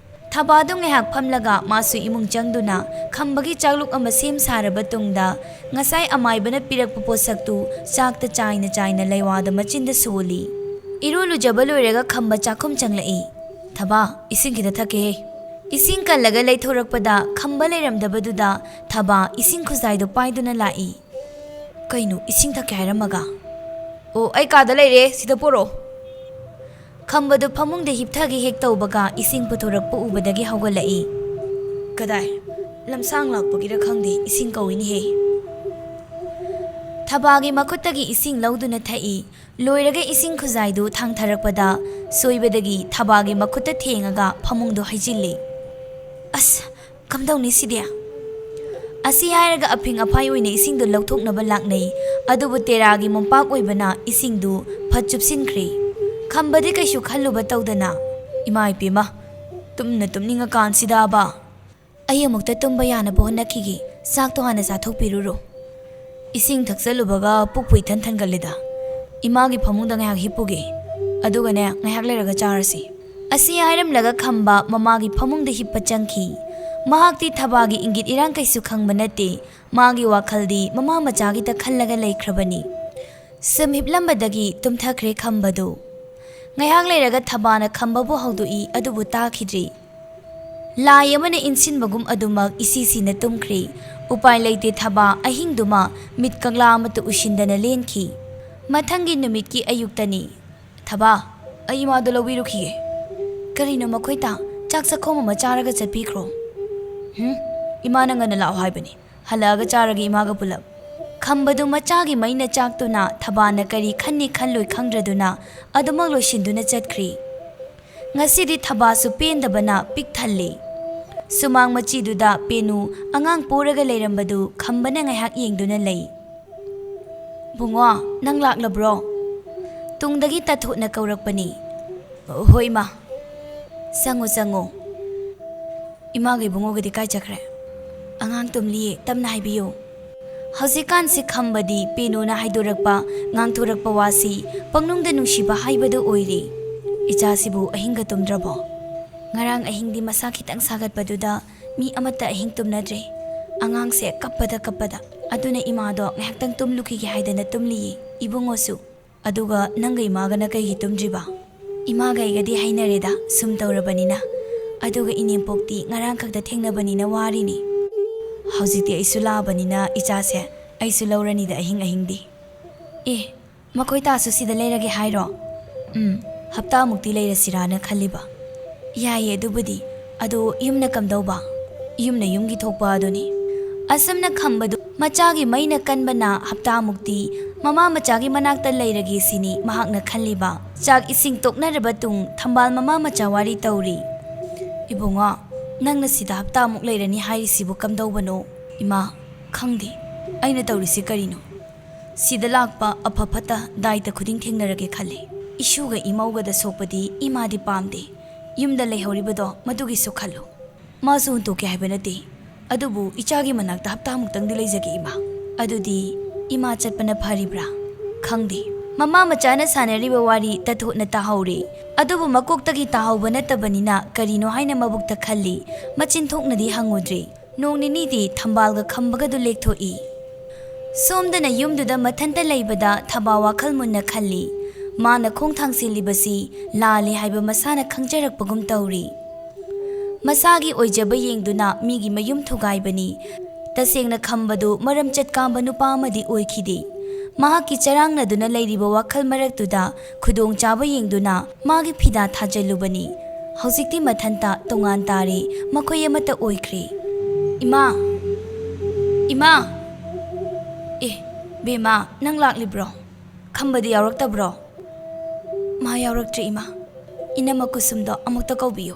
ꯊꯕꯥꯗꯨ ꯉꯥꯏꯍꯥꯛ ꯐꯝꯂꯒ ꯃꯥꯁꯨ ꯏꯃꯨꯡ ꯆꯪꯗꯨꯅ ꯈꯝꯕꯒꯤ ꯆꯥꯛꯂꯨꯛ ꯑꯃ ꯁꯦꯝ ꯁꯥꯔꯕ ꯇꯨꯡꯗ ꯉꯁꯥꯏ ꯑꯃꯥꯏꯕꯅ ꯄꯤꯔꯛꯄ ꯄꯣꯠꯁꯛꯇꯨ ꯆꯥꯛꯇ ꯆꯥꯏꯅ ꯆꯥꯏꯅ ꯂꯩꯋꯥꯗ ꯃꯆꯤꯟꯗ ꯁꯣꯜꯂꯤ꯫ ꯏꯔꯨ ꯂꯨꯖꯕ ꯂꯣꯏꯔꯒ ꯈꯝꯕ ꯆꯥꯛꯈꯨꯝ ꯆꯪꯂꯛꯏ꯫ "ꯊꯕꯥ, ꯏꯁꯤꯡ ꯈꯤꯇ ꯊꯛꯀꯦꯍꯦ"꯫ ꯏꯁꯤꯡ ꯀꯜꯂꯒ ꯂꯩꯊꯣꯔꯛꯄꯗ ꯈꯝꯕ ꯂꯩꯔꯝꯗꯕꯗꯨꯗ ꯊꯕꯥ ꯏꯁꯤꯡ ꯈꯨꯖꯥꯏꯗꯨ ꯄꯥꯏꯗꯨꯅ ꯂꯥꯛꯏ꯫ "ꯀꯩꯅꯣ, ꯏꯁꯤꯡ ꯊꯛꯀꯦ ꯍꯥꯏꯔꯝꯃꯒ?" "ꯑꯣ, ꯑꯩ ꯀꯥꯗ ꯂꯩꯔꯦ, ꯁꯤꯗ ꯄꯣꯔꯛꯑꯣ"꯫ ꯈꯝꯕꯗꯨ ꯐꯃꯨꯡꯗ ꯍꯤꯞꯊꯒꯦ ꯍꯦꯛ ꯇꯧꯕꯒ ꯏꯁꯤꯡ ꯄꯨꯊꯣꯔꯛꯄ ꯎꯕꯗꯒꯤ ꯍꯧꯒꯠꯂꯛꯏ꯫ "ꯀꯗꯥꯏ, ꯂꯝꯁꯥꯡ ꯂꯥꯛꯄꯒꯤꯔ ꯈꯪꯗꯦ, ꯏꯁꯤꯡ ꯀꯧꯏꯅꯦꯍꯦ"꯫ ꯊꯕꯥꯒꯤ ꯃꯈꯨꯠꯇꯒꯤ ꯏꯁꯤꯡ ꯂꯧꯗꯨꯅ ꯊꯛꯏ꯫ ꯂꯣꯏꯔꯒ ꯏꯁꯤꯡ ꯈꯨꯖꯥꯏꯗꯨ ꯊꯥꯡꯊꯔꯛꯄꯗ ꯁꯣꯏꯕꯗꯒꯤ ꯊꯕꯥꯒꯤ ꯃꯈꯨꯠꯇ ꯊꯦꯡꯉꯒ ꯐꯃꯨꯡꯗꯨ ꯍꯩꯖꯤꯜꯂꯤ꯫ "ꯑꯁ, ꯀꯝꯗꯧꯅꯤ ꯁꯤꯗꯤ?" ꯑꯁꯤ ꯍꯥꯏꯔꯒ ꯑꯐꯤꯡ ꯑꯐꯥꯏ ꯑꯣꯏꯅ ꯏꯁꯤꯡꯗꯨ ꯂꯧꯊꯣꯛꯅꯕ ꯂꯥꯛꯅꯩ꯫ ꯑꯗꯨꯕꯨ ꯇꯦꯔꯥꯒꯤ ꯃꯣꯝꯄꯥꯛ ꯑꯣꯏꯕꯅ ꯏꯁꯤꯡꯗꯨ ꯐꯠ ꯆꯨꯞꯁꯤꯟꯈ꯭ꯔꯦ꯫ ꯈꯝꯕꯗꯤ ꯀꯩꯁꯨ ꯈꯜꯂꯨꯕ ꯇꯧꯗꯅ, "ꯏꯃꯥ ꯏꯄꯦꯝꯃ, ꯇꯨꯝꯅ ꯇꯨꯝꯅꯤꯡꯉꯀꯥꯟꯁꯤꯗꯕ"꯫ "ꯑꯩ ꯑꯃꯨꯛꯇ ꯇꯨꯝꯕ ꯌꯥꯅꯕ ꯍꯣꯠꯅꯈꯤꯒꯦ꯫ ꯆꯥꯛꯇꯣ ꯍꯥꯟꯅ ꯆꯥꯊꯣꯛꯄꯤꯔꯨꯔꯣ"꯫ "ꯏꯁꯤꯡ ꯊꯛꯆꯜꯂꯨꯕꯒ ꯄꯨꯛꯄꯨ ꯏꯊꯟ ꯊꯟꯒꯠꯂꯦꯗ꯫ ꯏꯃꯥꯒꯤ ꯐꯃꯨꯡꯗ ꯉꯥꯏꯍꯥꯛ ꯍꯤꯞꯄꯨꯒꯦ꯫ ꯑꯗꯨꯒꯅꯦ, ꯉꯥꯏꯍꯥꯛ ꯂꯩꯔꯒ ꯆꯥꯔꯁꯤ"꯫ ꯑꯁꯤ ꯍꯥꯏꯔꯝꯂꯒ ꯈꯝꯕ ꯃꯃꯥꯒꯤ ꯐꯃꯨꯡꯗ ꯍꯤꯞꯄ ꯆꯪꯈꯤ꯫ ꯃꯍꯥꯛꯇꯤ ꯊꯕꯥꯒꯤ ꯏꯪꯒꯤꯠ ꯏꯔꯥꯡ ꯀꯩꯁꯨ ꯈꯪꯕ ꯅꯠꯇꯦ꯫ ꯃꯥꯒꯤ ꯋꯥꯈꯜꯗꯤ ꯃꯃꯥ ꯃꯆꯥꯒꯤꯇ ꯈꯜꯂꯒ ꯂꯩꯈ꯭ꯔꯕꯅꯤ꯫ ꯁꯨꯝ ꯍꯤꯞꯂꯝꯕꯗꯒꯤ ꯇꯨꯝꯊꯈ꯭ꯔꯦ ꯈꯝꯕꯗꯨ꯫ ꯉꯥꯏꯍꯥꯛ ꯂꯩꯔꯒ ꯊꯕꯥꯅ ꯈꯝꯕꯕꯨ ꯍꯧꯗꯣꯛꯏ, ꯑꯗꯨꯕꯨ ꯇꯥꯈꯤꯗ꯭ꯔꯤ꯫ ꯂꯥꯏ ꯑꯃꯅ ꯏꯟꯁꯤꯟꯕꯒꯨꯝ ꯑꯗꯨꯃꯛ ꯏꯁꯤ ꯁꯤꯅ ꯇꯨꯝꯈ꯭ꯔꯦ꯫ ꯎꯄꯥꯏ ꯂꯩꯇꯦ, ꯊꯕꯥ ꯑꯍꯤꯡꯗꯨꯃ ꯃꯤꯠ ꯀꯛꯂꯥ ꯑꯃꯠꯇ ꯎꯁꯤꯟꯗꯅ ꯂꯦꯟꯈꯤ꯫ ꯃꯊꯪꯒꯤ ꯅꯨꯃꯤꯠꯀꯤ ꯑꯌꯨꯛꯇꯅꯤ꯫ "ꯊꯕꯥ, ꯑꯩ ꯏꯃꯥꯗꯣ ꯂꯧꯕꯤꯔꯨꯈꯤꯒꯦ꯫" "ꯀꯔꯤꯅꯣ ꯃꯈꯣꯏ ꯇꯥ? ꯆꯥꯛ ꯆꯥꯛꯈꯣꯝ ꯑꯃ ꯆꯥꯔꯒ ꯆꯠꯄꯤꯈ꯭ꯔꯣ꯫" "ꯍꯨꯝ, ꯏꯃꯥꯅ ꯉꯟꯅ ꯂꯥꯛꯑꯣ ꯍꯥꯏꯕꯅꯤ꯫ ꯍꯜꯂꯛꯑꯒ ꯆꯥꯔꯒꯦ ꯏꯃꯥꯒ ꯄꯨꯂꯞ꯫" ꯈꯝꯕꯗꯨ ꯃꯆꯥꯒꯤ ꯃꯩꯅ ꯆꯥꯛꯇꯨꯅ ꯊꯕꯥꯅ ꯀꯔꯤ ꯈꯟꯅꯤ ꯈꯜꯂꯣꯏ ꯈꯪꯗ꯭ꯔꯗꯨꯅ ꯑꯗꯨꯃꯛ ꯂꯣꯏꯁꯤꯟꯗꯨꯅ ꯆꯠꯈ꯭ꯔꯤ꯫ ꯉꯁꯤꯗꯤ ꯊꯕꯥꯁꯨ ꯄꯦꯟꯗꯕꯅ ꯄꯤꯛ ꯊꯜꯂꯤ꯫ ꯁꯨꯃꯥꯡ ꯃꯆꯤꯗꯨꯗ ꯄꯦꯅꯨ ꯑꯉꯥꯡ ꯄꯣꯔꯒ ꯂꯩꯔꯝꯕꯗꯨ ꯈꯝꯕꯅ ꯉꯥꯏꯍꯥꯛ ꯌꯦꯡꯗꯨꯅ ꯂꯩ꯫ "ꯕꯨꯡꯉꯣ, ꯅꯪ ꯂꯥꯛꯂꯕ꯭ꯔꯣ?" ꯇꯨꯡꯗꯒꯤ ꯇꯥꯊꯣꯠꯅ ꯀꯧꯔꯛꯄꯅꯤ꯫ "ꯍꯣꯏ, ꯏꯃꯥ꯫" "ꯆꯪꯉꯣ, ꯆꯪꯉꯣ꯫" "ꯏꯃꯥꯒ ꯏꯕꯨꯡꯉꯣꯒꯗꯤ ꯀꯥꯏ ꯆꯠꯈ꯭ꯔꯦ?" "ꯑꯉꯥꯡ ꯇꯨꯝꯂꯤꯌꯦ, ꯇꯞꯅ ꯍꯥꯏꯕꯤꯌꯨ꯫" ꯍꯧꯖꯤꯛꯀꯥꯟꯁꯤ ꯈꯝꯕꯗꯤ ꯄꯦꯅꯨꯅ ꯍꯥꯏꯗꯣꯔꯛꯄ, ꯉꯥꯡꯊꯣꯔꯛꯄ ꯋꯥꯁꯤ ꯄꯪꯅꯨꯡꯗ ꯅꯨꯡꯁꯤꯕ ꯍꯥꯏꯕꯗꯨ ꯑꯣꯏꯔꯦ꯫ "ꯏꯆꯥꯁꯤꯕꯨ ꯑꯍꯤꯡꯒ ꯇꯨꯝꯗ꯭ꯔꯕꯣ?" "ꯉꯔꯥꯡ ꯑꯍꯤꯡꯗꯤ ꯃꯁꯥ ꯈꯤꯇꯪ ꯁꯥꯒꯠꯄꯗꯨꯗ ꯃꯤ ꯑꯃꯠꯇ ꯑꯍꯤꯡ ꯇꯨꯝꯅꯗ꯭ꯔꯦ꯫ ꯑꯉꯥꯡꯁꯦ ꯀꯞꯄꯗ ꯀꯞꯄꯗ꯫ ꯑꯗꯨꯅ ꯏꯃꯥꯗꯣ ꯉꯥꯏꯍꯥꯛꯇꯪ ꯇꯨꯝꯂꯨꯈꯤꯒꯦ ꯍꯥꯏꯗꯅ ꯇꯨꯝꯂꯤꯌꯦ꯫ ꯏꯕꯨꯡꯉꯣꯁꯨ꯫ ꯑꯗꯨꯒ ꯅꯪꯒ ꯏꯃꯥꯒꯅ ꯀꯩꯒꯤ ꯇꯨꯝꯗ꯭ꯔꯤꯕ?" "ꯏꯃꯥꯒ ꯑꯩꯒꯗꯤ ꯍꯩꯅꯔꯦꯗ, ꯁꯨꯝ ꯇꯧꯔꯕꯅꯤꯅ꯫ ꯑꯗꯨꯒ ꯏꯅꯦꯝꯄꯣꯛꯇꯤ ꯉꯔꯥꯡ ꯈꯛꯇ ꯊꯦꯡꯅꯕꯅꯤꯅ ꯋꯥꯔꯤꯅꯤ꯫ ꯍꯧꯖꯤꯛꯇꯤ ꯑꯩꯁꯨ ꯂꯥꯛꯑꯕꯅꯤꯅ ꯏꯆꯥꯁꯦ ꯑꯩꯁꯨ ꯂꯧꯔꯅꯤꯗ ꯑꯍꯤꯡ ꯑꯍꯤꯡꯗꯤ꯫" "ꯑꯦ, ꯃꯈꯣꯏ ꯇꯥꯁꯨ ꯁꯤꯗ ꯂꯩꯔꯒꯦ ꯍꯥꯏꯔꯣ?" "ꯎꯝ, ꯍꯞꯇꯥꯃꯨꯛꯇꯤ ꯂꯩꯔꯁꯤꯔꯥꯅ ꯈꯜꯂꯤꯕ꯫" "ꯌꯥꯏꯌꯦ ꯑꯗꯨꯕꯨꯗꯤ꯫ ꯑꯗꯣ ꯌꯨꯝꯅ ꯀꯝꯗꯧꯕ?" "ꯌꯨꯝꯅ ꯌꯨꯝꯒꯤ ꯊꯣꯛꯄ ꯑꯗꯨꯅꯤ꯫" ꯑꯁꯨꯝꯅ ꯈꯝꯕꯗꯨ ꯃꯆꯥꯒꯤ ꯃꯩꯅ ꯀꯟꯕꯅ ꯍꯞꯇꯥꯃꯨꯛꯇꯤ ꯃꯃꯥ ꯃꯆꯥꯒꯤ ꯃꯅꯥꯛꯇ ꯂꯩꯔꯒꯦ ꯁꯤꯅꯤ ꯃꯍꯥꯛꯅ ꯈꯜꯂꯤꯕ꯫ ꯆꯥꯛ ꯏꯁꯤꯡ ꯇꯣꯛꯅꯔꯕ ꯇꯨꯡ ꯊꯝꯕꯥꯜ ꯃꯃꯥ ꯃꯆꯥ ꯋꯥꯔꯤ ꯇꯧꯔꯤ꯫ "ꯏꯕꯨꯡꯉꯣ, ꯅꯪꯅ ꯁꯤꯗ ꯍꯞꯇꯥꯃꯨꯛ ꯂꯩꯔꯅꯤ ꯍꯥꯏꯔꯤꯁꯤꯕꯨ ꯀꯝꯗꯧꯕꯅꯣ?" "ꯏꯃꯥ, ꯈꯪꯗꯦ ꯑꯩꯅ ꯇꯧꯔꯤꯁꯤ ꯀꯔꯤꯅꯣ꯫ ꯁꯤꯗ ꯂꯥꯛꯄ ꯑꯐ ꯐꯠꯇ ꯗꯥꯏꯇ ꯈꯨꯗꯤꯡ ꯊꯦꯡꯅꯔꯒꯦ ꯈꯜꯂꯦ꯫ ꯏꯁꯨꯒ ꯏꯃꯧꯒꯗ ꯁꯣꯛꯄꯗꯤ ꯏꯃꯥꯗꯤ ꯄꯥꯝꯗꯦ꯫ ꯌꯨꯝꯗ ꯂꯩꯍꯧꯔꯤꯕꯗꯣ ꯃꯗꯨꯒꯤꯁꯨ ꯈꯜꯂꯨ꯫ ꯃꯥꯁꯨ ꯍꯨꯟꯇꯣꯛꯀꯦ ꯍꯥꯏꯕ ꯅꯠꯇꯦ꯫ ꯑꯗꯨꯕꯨ ꯏꯆꯥꯒꯤ ꯃꯅꯥꯛꯇ ꯍꯞꯇꯥꯃꯨꯛꯇꯪꯗꯤ ꯂꯩꯖꯒꯦ ꯏꯃꯥ꯫" "ꯑꯗꯨꯗꯤ ꯏꯃꯥ ꯆꯠꯄꯅ ꯐꯔꯤꯕ꯭ꯔꯥ?" "ꯈꯪꯗꯦ꯫ ꯃꯃꯥ ꯃꯆꯥꯅ ꯁꯥꯟꯅꯔꯤꯕ ꯋꯥꯔꯤ ꯇꯊꯣꯠꯅ ꯇꯥꯍꯧꯔꯦ꯫ ꯑꯗꯨꯕꯨ ꯃꯀꯣꯛꯇꯒꯤ ꯇꯥꯍꯧꯕ ꯅꯠꯇꯕꯅꯤꯅ ꯀꯔꯤꯅꯣ ꯍꯥꯏꯅ ꯃꯕꯨꯛꯇ ꯈꯜꯂꯤ꯫ ꯃꯆꯤꯟ ꯊꯣꯛꯅꯗꯤ ꯍꯪꯉꯨꯗ꯭ꯔꯦ꯫ ꯅꯣꯡ ꯅꯤꯅꯤꯗꯤ ꯊꯝꯕꯥꯜꯒ ꯈꯝꯕꯒꯗꯨ ꯂꯦꯛꯊꯣꯛꯏ꯫ ꯁꯣꯝꯗꯅ ꯌꯨꯝꯗꯨꯗ ꯃꯊꯟꯇ ꯂꯩꯕꯗ ꯊꯕꯥ ꯋꯥꯈꯜ ꯃꯨꯟꯅ ꯈꯜꯂꯤ꯫ ꯃꯥꯅ ꯈꯣꯡ ꯊꯥꯡꯁꯤꯜꯂꯤꯕꯁꯤ ꯂꯥꯜꯂꯤ ꯍꯥꯏꯕ ꯃꯁꯥꯅ ꯈꯪꯖꯔꯛꯄꯒꯨꯝ ꯇꯧꯔꯤ꯫ ꯃꯁꯥꯒꯤ ꯑꯣꯏꯖꯕ ꯌꯦꯡꯗꯨꯅ ꯃꯤꯒꯤ ꯃꯌꯨꯝ ꯊꯨꯒꯥꯏꯕꯅꯤ꯫ ꯇꯁꯦꯡꯅ ꯈꯝꯕꯗꯨ ꯃꯔꯝꯆꯠ ꯀꯥꯝꯕ ꯅꯨꯄꯥ ꯑꯃꯗꯤ ꯑꯣꯏꯈꯤꯗꯦ꯫ ꯃꯍꯥꯛꯀꯤ ꯆꯔꯥꯡꯅꯗꯨꯅ ꯂꯩꯔꯤꯕ ꯋꯥꯈꯜ ꯃꯔꯛꯇꯨꯗ ꯈꯨꯗꯣꯡꯆꯥꯕ ꯌꯦꯡꯗꯨꯅ ꯃꯥꯒꯤ ꯐꯤꯗꯥ ꯊꯥꯖꯤꯜꯂꯨꯕꯅꯤ꯫ ꯍꯧꯖꯤꯛꯇꯤ ꯃꯊꯟꯇ ꯇꯣꯉꯥꯟ ꯇꯥꯔꯦ, ꯃꯈꯣꯏ ꯑꯃꯠꯇ ꯑꯣꯏꯈ꯭ꯔꯦ꯫ "ꯏꯃꯥ! ꯏꯃꯥ!" "ꯑꯦ, ꯕꯦꯝꯃ, ꯅꯪ ꯂꯥꯛꯂꯤꯕ꯭ꯔꯣ? ꯈꯝꯕꯗꯤ ꯌꯥꯎꯔꯛꯇꯕ꯭ꯔꯣ?" "ꯃꯥ ꯌꯥꯎꯔꯛꯇ꯭ꯔꯦ, ꯏꯃꯥ꯫ ꯏꯅꯝꯃ ꯀꯨꯁꯨꯝꯗꯣ ꯑꯃꯨꯛꯇ ꯀꯧꯕꯤꯌꯨ꯫"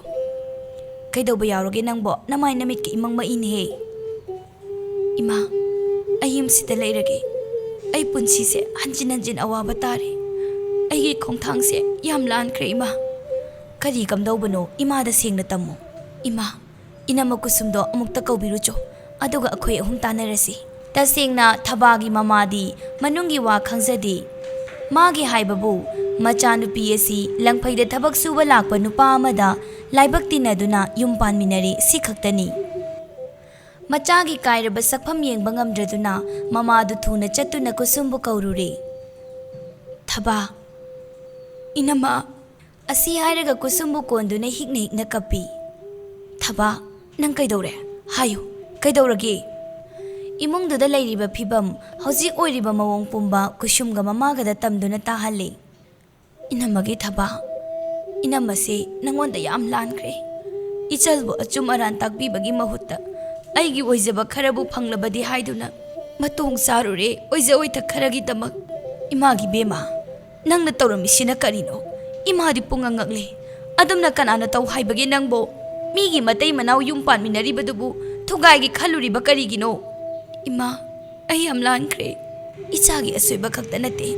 "ꯀꯩꯗꯧꯕ ꯌꯥꯎꯔꯒꯦ ꯅꯪꯕꯣ? ꯅꯃꯥꯏ ꯅꯃꯤꯠꯀ ꯏꯃꯪ ꯃꯛꯏꯅꯦꯍꯦ꯫" "ꯏꯃꯥ, ꯑꯩ ꯌꯨꯝꯁꯤꯗ ꯂꯩꯔꯒꯦ꯫ ꯑꯩ ꯄꯨꯟꯁꯤꯁꯦ ꯍꯟꯖꯤꯟ ꯍꯟꯖꯤꯟ ꯑꯋꯥꯕ ꯇꯥꯔꯦ꯫ ꯑꯩꯒꯤ ꯈꯣꯡꯊꯥꯡꯁꯦ ꯌꯥꯝ ꯂꯥꯟꯈ꯭ꯔꯦ, ꯏꯃꯥ꯫" "ꯀꯔꯤ ꯀꯝꯗꯧꯕꯅꯣ? ꯏꯃꯥꯗ ꯁꯦꯡꯅ ꯇꯝꯃꯨ꯫" "ꯏꯃꯥ, ꯏꯅꯝꯃ ꯀꯨꯁꯨꯝꯗꯣ ꯑꯃꯨꯛꯇ ꯀꯧꯕꯤꯔꯨꯆꯣ, ꯑꯗꯨꯒ ꯑꯩꯈꯣꯏ ꯑꯍꯨꯝ ꯇꯥꯟꯅꯔꯁꯤ꯫" ꯇꯁꯦꯡꯅ ꯊꯕꯥꯒꯤ ꯃꯃꯥꯗꯤ ꯃꯅꯨꯡꯒꯤ ꯋꯥ ꯈꯪꯖꯗꯦ꯫ ꯃꯥꯒꯤ ꯍꯥꯏꯕꯕꯨ, ꯃꯆꯥꯅꯨꯄꯤ ꯑꯁꯤ ꯂꯪꯐꯩꯗ ꯊꯕꯛ ꯁꯨꯕ ꯂꯥꯛꯄ ꯅꯨꯄꯥ ꯑꯃꯗ ꯂꯥꯏꯕꯛ ꯇꯤꯟꯅꯗꯨꯅ ꯌꯨꯝ ꯄꯥꯟꯃꯤꯟꯅꯔꯦ, ꯁꯤ ꯈꯛꯇꯅꯤ꯫ ꯃꯆꯥꯒꯤ ꯀꯥꯏꯔꯕ ꯁꯛꯐꯝ ꯌꯦꯡꯕ ꯉꯝꯗ꯭ꯔꯗꯨꯅ ꯃꯃꯥꯗꯨ ꯊꯨꯅ ꯆꯠꯇꯨꯅ ꯀꯨꯁꯨꯝꯕꯨ ꯀꯧꯔꯨꯔꯦ꯫ "ꯊꯕꯥ, ꯏꯅꯝꯃ!" ꯑꯁꯤ ꯍꯥꯏꯔꯒ ꯀꯨꯁꯨꯝꯕꯨ ꯀꯣꯟꯗꯨꯅ ꯍꯤꯛꯅ ꯍꯤꯛꯅ ꯀꯞꯄꯤ꯫ "ꯊꯕꯥ, ꯅꯪ ꯀꯩꯗꯧꯔꯦ? ꯍꯥꯏꯌꯨ, ꯀꯩꯗꯧꯔꯒꯦ?" ꯏꯃꯨꯡꯗꯨꯗ ꯂꯩꯔꯤꯕ ꯐꯤꯕꯝ, ꯍꯧꯖꯤꯛ ꯑꯣꯏꯔꯤꯕ ꯃꯑꯣꯡ ꯄꯨꯝꯕ ꯀꯨꯁꯨꯝꯒ ꯃꯃꯥꯒꯗ ꯇꯝꯗꯨꯅ ꯇꯥꯍꯜꯂꯤ꯫ "ꯏꯅꯝꯃꯒꯤ ꯊꯕꯥ, ꯏꯅꯝꯃꯁꯦ ꯅꯪꯉꯣꯟꯗ ꯌꯥꯝ ꯂꯥꯟꯈ꯭ꯔꯦ꯫ ꯏꯆꯜꯕꯨ ꯑꯆꯨꯝ ꯑꯔꯥꯟ ꯇꯥꯛꯄꯤꯕꯒꯤ ꯃꯍꯨꯠꯇ ꯑꯩꯒꯤ ꯑꯣꯏꯖꯕ ꯈꯔꯕꯨ ꯐꯪꯂꯕꯗꯤ ꯍꯥꯏꯗꯨꯅ ꯃꯇꯣꯡ ꯆꯥꯔꯨꯔꯦ ꯑꯣꯏꯖ ꯑꯣꯏꯊꯛ ꯈꯔꯒꯤꯗꯃꯛ꯫ ꯏꯃꯥꯒꯤ ꯕꯦꯝꯃ, ꯅꯪꯅ ꯇꯧꯔꯝꯃꯤꯁꯤꯅ ꯀꯔꯤꯅꯣ? ꯏꯃꯥꯗꯤ ꯄꯨꯡꯉꯛ ꯉꯛꯂꯦ꯫ ꯑꯗꯨꯝꯅ ꯀꯅꯥꯅ ꯇꯧ ꯍꯥꯏꯕꯒꯦ ꯅꯪꯕꯣ? ꯃꯤꯒꯤ ꯃꯇꯩ ꯃꯅꯥꯎ ꯌꯨꯝ ꯄꯥꯟꯃꯤꯟꯅꯔꯤꯕꯗꯨꯕꯨ ꯊꯨꯒꯥꯏꯒꯦ ꯈꯜꯂꯨꯔꯤꯕ ꯀꯔꯤꯒꯤꯅꯣ?" "ꯏꯃꯥ, ꯑꯩ ꯌꯥꯝ ꯂꯥꯟꯈ꯭ꯔꯦ꯫ ꯏꯆꯥꯒꯤ ꯑꯁꯣꯏꯕ ꯈꯛꯇ ꯅꯠꯇꯦ,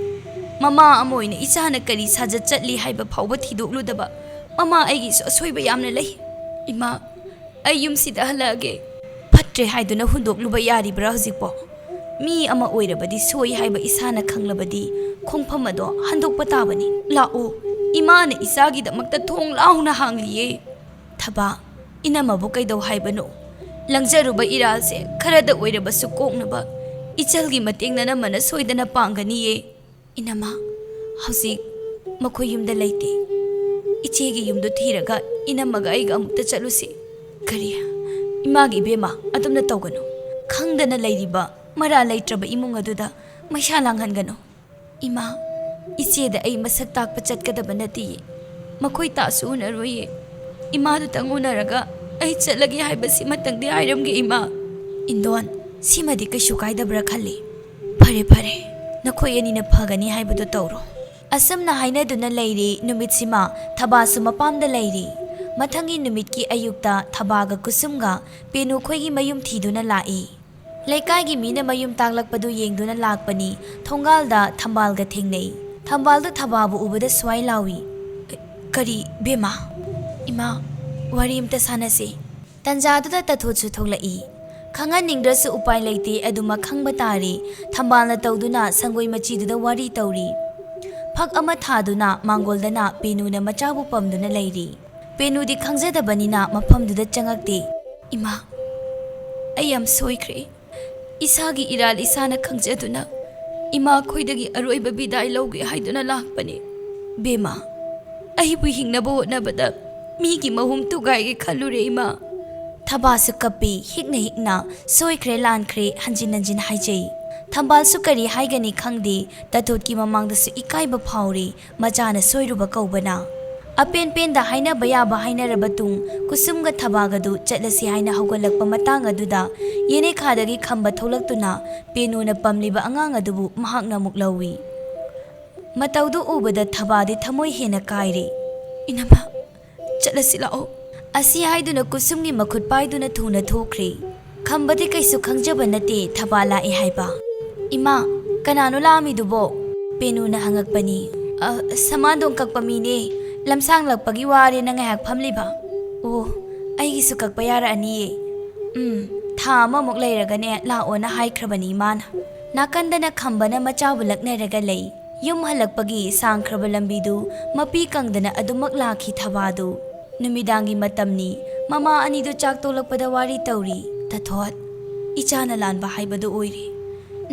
ꯃꯃꯥ ꯑꯃ ꯑꯣꯏꯅ ꯏꯆꯥꯅ ꯀꯔꯤ ꯁꯥꯖꯠ ꯆꯠꯂꯤ ꯍꯥꯏꯕ ꯐꯥꯎꯕ ꯊꯤꯗꯣꯛꯂꯨꯗꯕ ꯃꯃꯥ ꯑꯩꯒꯤꯁꯨ ꯑꯁꯣꯏꯕ ꯌꯥꯝꯅ ꯂꯩ꯫ ꯏꯃꯥ, ꯑꯩ ꯌꯨꯝꯁꯤꯗ ꯍꯜꯂꯛꯑꯒꯦ꯫" "ꯐꯠꯇ꯭ꯔꯦ ꯍꯥꯏꯗꯨꯅ ꯍꯨꯟꯗꯣꯛꯂꯨꯕ ꯌꯥꯔꯤꯕ꯭ꯔꯥ ꯍꯧꯖꯤꯛꯄꯣ? ꯃꯤ ꯑꯃ ꯑꯣꯏꯔꯕꯗꯤ ꯁꯣꯏ ꯍꯥꯏꯕ ꯏꯁꯥꯅ ꯈꯪꯂꯕꯗꯤ ꯈꯣꯡꯐꯝ ꯑꯗꯣ ꯍꯟꯗꯣꯛꯄ ꯇꯥꯕꯅꯤ꯫ ꯂꯥꯛꯑꯣ, ꯏꯃꯥꯅ ꯏꯆꯥꯒꯤꯗꯃꯛꯇ ꯊꯣꯡ ꯂꯥꯎꯅ ꯍꯥꯡꯂꯤꯌꯦ꯫ ꯊꯕꯥ, ꯏꯅꯝꯃꯕꯨ ꯀꯩꯗꯧ ꯍꯥꯏꯕꯅꯣ? ꯂꯪꯖꯔꯨꯕ ꯏꯔꯥꯜꯁꯦ ꯈꯔꯗ ꯑꯣꯏꯔꯕꯁꯨ ꯀꯣꯛꯅꯕ ꯏꯆꯜꯒꯤ ꯃꯇꯦꯡ ꯅꯅꯝꯃꯅ ꯁꯣꯏꯗꯅ ꯄꯥꯡꯒꯅꯤꯌꯦ꯫ ꯏꯅꯝꯃ, ꯍꯧꯖꯤꯛ ꯃꯈꯣꯏ ꯌꯨꯝꯗ ꯂꯩꯇꯦ꯫ ꯏꯆꯦꯒꯤ ꯌꯨꯝꯗꯨ ꯊꯤꯔꯒ ꯏꯅꯝꯃꯒ ꯑꯩꯒ ꯑꯃꯨꯛꯇ ꯆꯠꯂꯨꯁꯤ꯫ ꯀꯔꯤ? ꯏꯃꯥꯒꯤ ꯏꯕꯦꯝꯃ, ꯑꯗꯨꯝꯅ ꯇꯧꯒꯅꯨ꯫ ꯈꯪꯗꯅ ꯂꯩꯔꯤꯕ ꯃꯔꯥ ꯂꯩꯇ꯭ꯔꯕ ꯏꯃꯨꯡ ꯑꯗꯨꯗ ꯃꯩꯁꯥ ꯂꯥꯡꯍꯟꯒꯅꯨ꯫ ꯏꯃꯥ, ꯏꯆꯦꯗ ꯑꯩ ꯃꯁꯛ ꯇꯥꯛꯄ ꯆꯠꯀꯗꯕ ꯅꯠꯇꯦꯌꯦ꯫ ꯃꯈꯣꯏ ꯇꯥꯁꯨ ꯎꯅꯔꯣꯏꯌꯦ꯫ ꯏꯃꯥꯗꯨꯇꯪ ꯎꯅꯔꯒ ꯑꯩ ꯆꯠꯂꯒꯦ ꯍꯥꯏꯕꯁꯤꯃꯇꯪꯗꯤ ꯍꯥꯏꯔꯝꯒꯦ, ꯏꯃꯥ꯫ ꯏꯟꯗꯣꯟ, ꯁꯤꯃꯗꯤ ꯀꯩꯁꯨ ꯀꯥꯏꯗꯕ꯭ꯔꯥ ꯈꯜꯂꯤ꯫ ꯐꯔꯦ, ꯐꯔꯦ, ꯅꯈꯣꯏ ꯑꯅꯤꯅ ꯐꯒꯅꯤ ꯍꯥꯏꯕꯗꯨ ꯇꯧꯔꯣ꯫ ꯑꯁꯨꯝꯅ ꯍꯥꯏꯅꯗꯨꯅ ꯂꯩꯔꯤ꯫ ꯅꯨꯃꯤꯠꯁꯤꯃ ꯊꯕꯥꯁꯨ ꯃꯄꯥꯝꯗ ꯂꯩꯔꯤ꯫ ꯃꯊꯪꯒꯤ ꯅꯨꯃꯤꯠꯀꯤ ꯑꯌꯨꯛꯇ ꯊꯕꯥꯒ ꯀꯨꯁꯨꯝꯒ ꯄꯦꯅꯨ ꯈꯣꯏꯒꯤ ꯃꯌꯨꯝ ꯊꯤꯗꯨꯅ ꯂꯥꯛꯏ꯫ ꯂꯩꯀꯥꯏꯒꯤ ꯃꯤꯅ ꯃꯌꯨꯝ ꯇꯥꯛꯂꯛꯄꯗꯨ ꯌꯦꯡꯗꯨꯅ ꯂꯥꯛꯄꯅꯤ꯫ ꯊꯣꯡꯒꯥꯜꯗ ꯊꯝꯕꯥꯜꯒ ꯊꯦꯡꯅꯩ꯫ ꯊꯝꯕꯥꯜꯗꯨ ꯊꯕꯥꯕꯨ ꯎꯕꯗ ꯁ꯭ꯋꯥꯏ ꯂꯥꯎꯏ꯫ "ꯀꯔꯤ, ꯕꯦꯝꯃ?" "ꯏꯃꯥ, ꯋꯥꯔꯤ ꯑꯃꯇ ꯁꯥꯟꯅꯁꯤ꯫" ꯇꯟꯖꯥꯗꯨꯗ ꯇꯥꯊꯣꯠꯁꯨ ꯊꯣꯛꯂꯛꯏ꯫ ꯈꯪꯍꯟꯅꯤꯡꯗ꯭ꯔꯁꯨ ꯎꯄꯥꯏ ꯂꯩꯇꯦ, ꯑꯗꯨꯃꯛ ꯈꯪꯕ ꯇꯥꯔꯦ꯫ ꯊꯝꯕꯥꯜꯅ ꯇꯧꯗꯨꯅ ꯁꯪꯒꯣꯏ ꯃꯆꯤꯗꯨꯗ ꯋꯥꯔꯤ ꯇꯧꯔꯤ꯫ ꯐꯛ ꯑꯃ ꯊꯥꯗꯨꯅ ꯃꯥꯡꯒꯣꯜꯗꯅ ꯄꯦꯅꯨꯅ ꯃꯆꯥꯕꯨ ꯄꯝꯗꯨꯅ ꯂꯩꯔꯤ꯫ ꯄꯦꯅꯨꯗꯤ ꯈꯪꯖꯗꯕꯅꯤꯅ ꯃꯐꯝꯗꯨꯗ ꯆꯪꯉꯛꯇꯦ꯫ "ꯏꯃꯥ, ꯑꯩ ꯌꯥꯝ ꯁꯣꯏꯈ꯭ꯔꯦ꯫ ꯏꯁꯥꯒꯤ ꯏꯔꯥꯜ ꯏꯁꯥꯅ ꯈꯪꯖꯗꯨꯅ ꯏꯃꯥ ꯈꯣꯏꯗꯒꯤ ꯑꯔꯣꯏꯕ ꯕꯤꯗꯥꯏ ꯂꯧꯒꯦ ꯍꯥꯏꯗꯨꯅ ꯂꯥꯛꯄꯅꯤ꯫ ꯕꯦꯝꯃ, ꯑꯩꯕꯨ ꯍꯤꯡꯅꯕ ꯍꯣꯠꯅꯕꯗ ꯃꯤꯒꯤ ꯃꯍꯨꯝ ꯊꯨꯒꯥꯏꯒꯦ ꯈꯜꯂꯨꯔꯦ, ꯏꯃꯥ꯫" ꯊꯕꯥꯁꯨ ꯀꯞꯄꯤ, ꯍꯤꯛꯅ ꯍꯤꯛꯅ "ꯁꯣꯏꯈ꯭ꯔꯦ, ꯂꯥꯟꯈ꯭ꯔꯦ" ꯍꯟꯖꯤꯟ ꯍꯟꯖꯤꯟ ꯍꯥꯏꯖꯩ꯫ ꯊꯝꯕꯥꯜꯁꯨ ꯀꯔꯤ ꯍꯥꯏꯒꯅꯤ ꯈꯪꯗꯦ, ꯇꯥꯊꯣꯠꯀꯤ ꯃꯃꯥꯡꯗꯁꯨ ꯏꯀꯥꯏꯕ ꯐꯥꯎꯔꯤ꯫ ꯃꯆꯥꯅ ꯁꯣꯏꯔꯨꯕ ꯀꯧꯕꯅ꯫ ꯑꯄꯦꯟ ꯄꯦꯟꯗ ꯍꯥꯏꯅꯕ ꯌꯥꯕ ꯍꯥꯏꯅꯔꯕ ꯇꯨꯡ, ꯀꯨꯁꯨꯝꯒ ꯊꯕꯥꯒꯗꯨ ꯆꯠꯂꯁꯤ ꯍꯥꯏꯅ ꯍꯧꯒꯠꯂꯛꯄ ꯃꯇꯥꯡ ꯑꯗꯨꯗ, ꯌꯦꯅꯦꯈꯥꯗꯒꯤ ꯈꯝꯕ ꯊꯣꯛꯂꯛꯇꯨꯅ ꯄꯦꯅꯨꯅ ꯄꯝꯂꯤꯕ ꯑꯉꯥꯡ ꯑꯗꯨꯕꯨ ꯃꯍꯥꯛꯅ ꯑꯃꯨꯛ ꯂꯧꯏ꯫ ꯃꯇꯧꯗꯨ ꯎꯕꯗ ꯊꯕꯥꯗꯤ ꯊꯃꯣꯏ ꯍꯦꯟꯅ ꯀꯥꯏꯔꯦ꯫ "ꯏꯅꯝꯃ, ꯆꯠꯂꯁꯤ ꯂꯥꯛꯑꯣ꯫" ꯑꯁꯤ ꯍꯥꯏꯗꯨꯅ ꯀꯨꯁꯨꯝꯒꯤ ꯃꯈꯨꯠ ꯄꯥꯏꯗꯨꯅ ꯊꯨꯅ ꯊꯣꯛꯈ꯭ꯔꯦ꯫ ꯈꯝꯕꯗꯤ ꯀꯩꯁꯨ ꯈꯪꯖꯕ ꯅꯠꯇꯦ ꯊꯕꯥ ꯂꯥꯛꯑꯦ ꯍꯥꯏꯕ꯫ "ꯏꯃꯥ, ꯀꯅꯥꯅꯣ ꯂꯥꯛꯑꯝꯃꯤꯗꯨꯕꯣ?" ꯄꯦꯅꯨꯅ ꯍꯪꯉꯛꯄꯅꯤ꯫ "ꯑ, ꯁꯃꯥꯟꯗꯣꯡ ꯀꯛꯄ ꯃꯤꯅꯦ꯫ ꯂꯝꯁꯥꯡꯂꯛꯄꯒꯤ ꯋꯥꯔꯦꯅ ꯉꯥꯏꯍꯥꯛ ꯐꯝꯂꯤꯕ꯫" "ꯑꯣ, ꯑꯩꯒꯤꯁꯨ ꯀꯛꯄ ꯌꯥꯔꯛꯑꯅꯤꯌꯦ꯫" "ꯎꯝ, ꯊꯥ ꯑꯃꯃꯨꯛ ꯂꯩꯔꯒꯅꯦ ꯂꯥꯛꯑꯣꯅ ꯍꯥꯏꯈ꯭ꯔꯕꯅꯤ ꯏꯃꯥꯅ꯫ ꯅꯥꯀꯟꯗꯅ ꯈꯝꯕꯅ ꯃꯆꯥꯕꯨ ꯂꯛꯅꯔꯒ ꯂꯩ꯫ ꯌꯨꯝ ꯍꯜꯂꯛꯄꯒꯤ ꯁꯥꯡꯈ꯭ꯔꯕ ꯂꯝꯕꯤꯗꯨ ꯃꯄꯤ ꯀꯪꯗꯅ ꯑꯗꯨꯃꯛ ꯂꯥꯛꯈꯤ ꯊꯕꯥꯗꯨ꯫ ꯅꯨꯃꯤꯗꯥꯡꯒꯤ ꯃꯇꯝꯅꯤ꯫ ꯃꯃꯥ ꯑꯅꯤꯗꯨ ꯆꯥꯛ ꯇꯣꯛꯂꯛꯄꯗ ꯋꯥꯔꯤ ꯇꯧꯔꯤ꯫ "ꯇꯊꯣꯠ, ꯏꯆꯥꯅ ꯂꯥꯟꯕ ꯍꯥꯏꯕꯗꯨ ꯑꯣꯏꯔꯦ꯫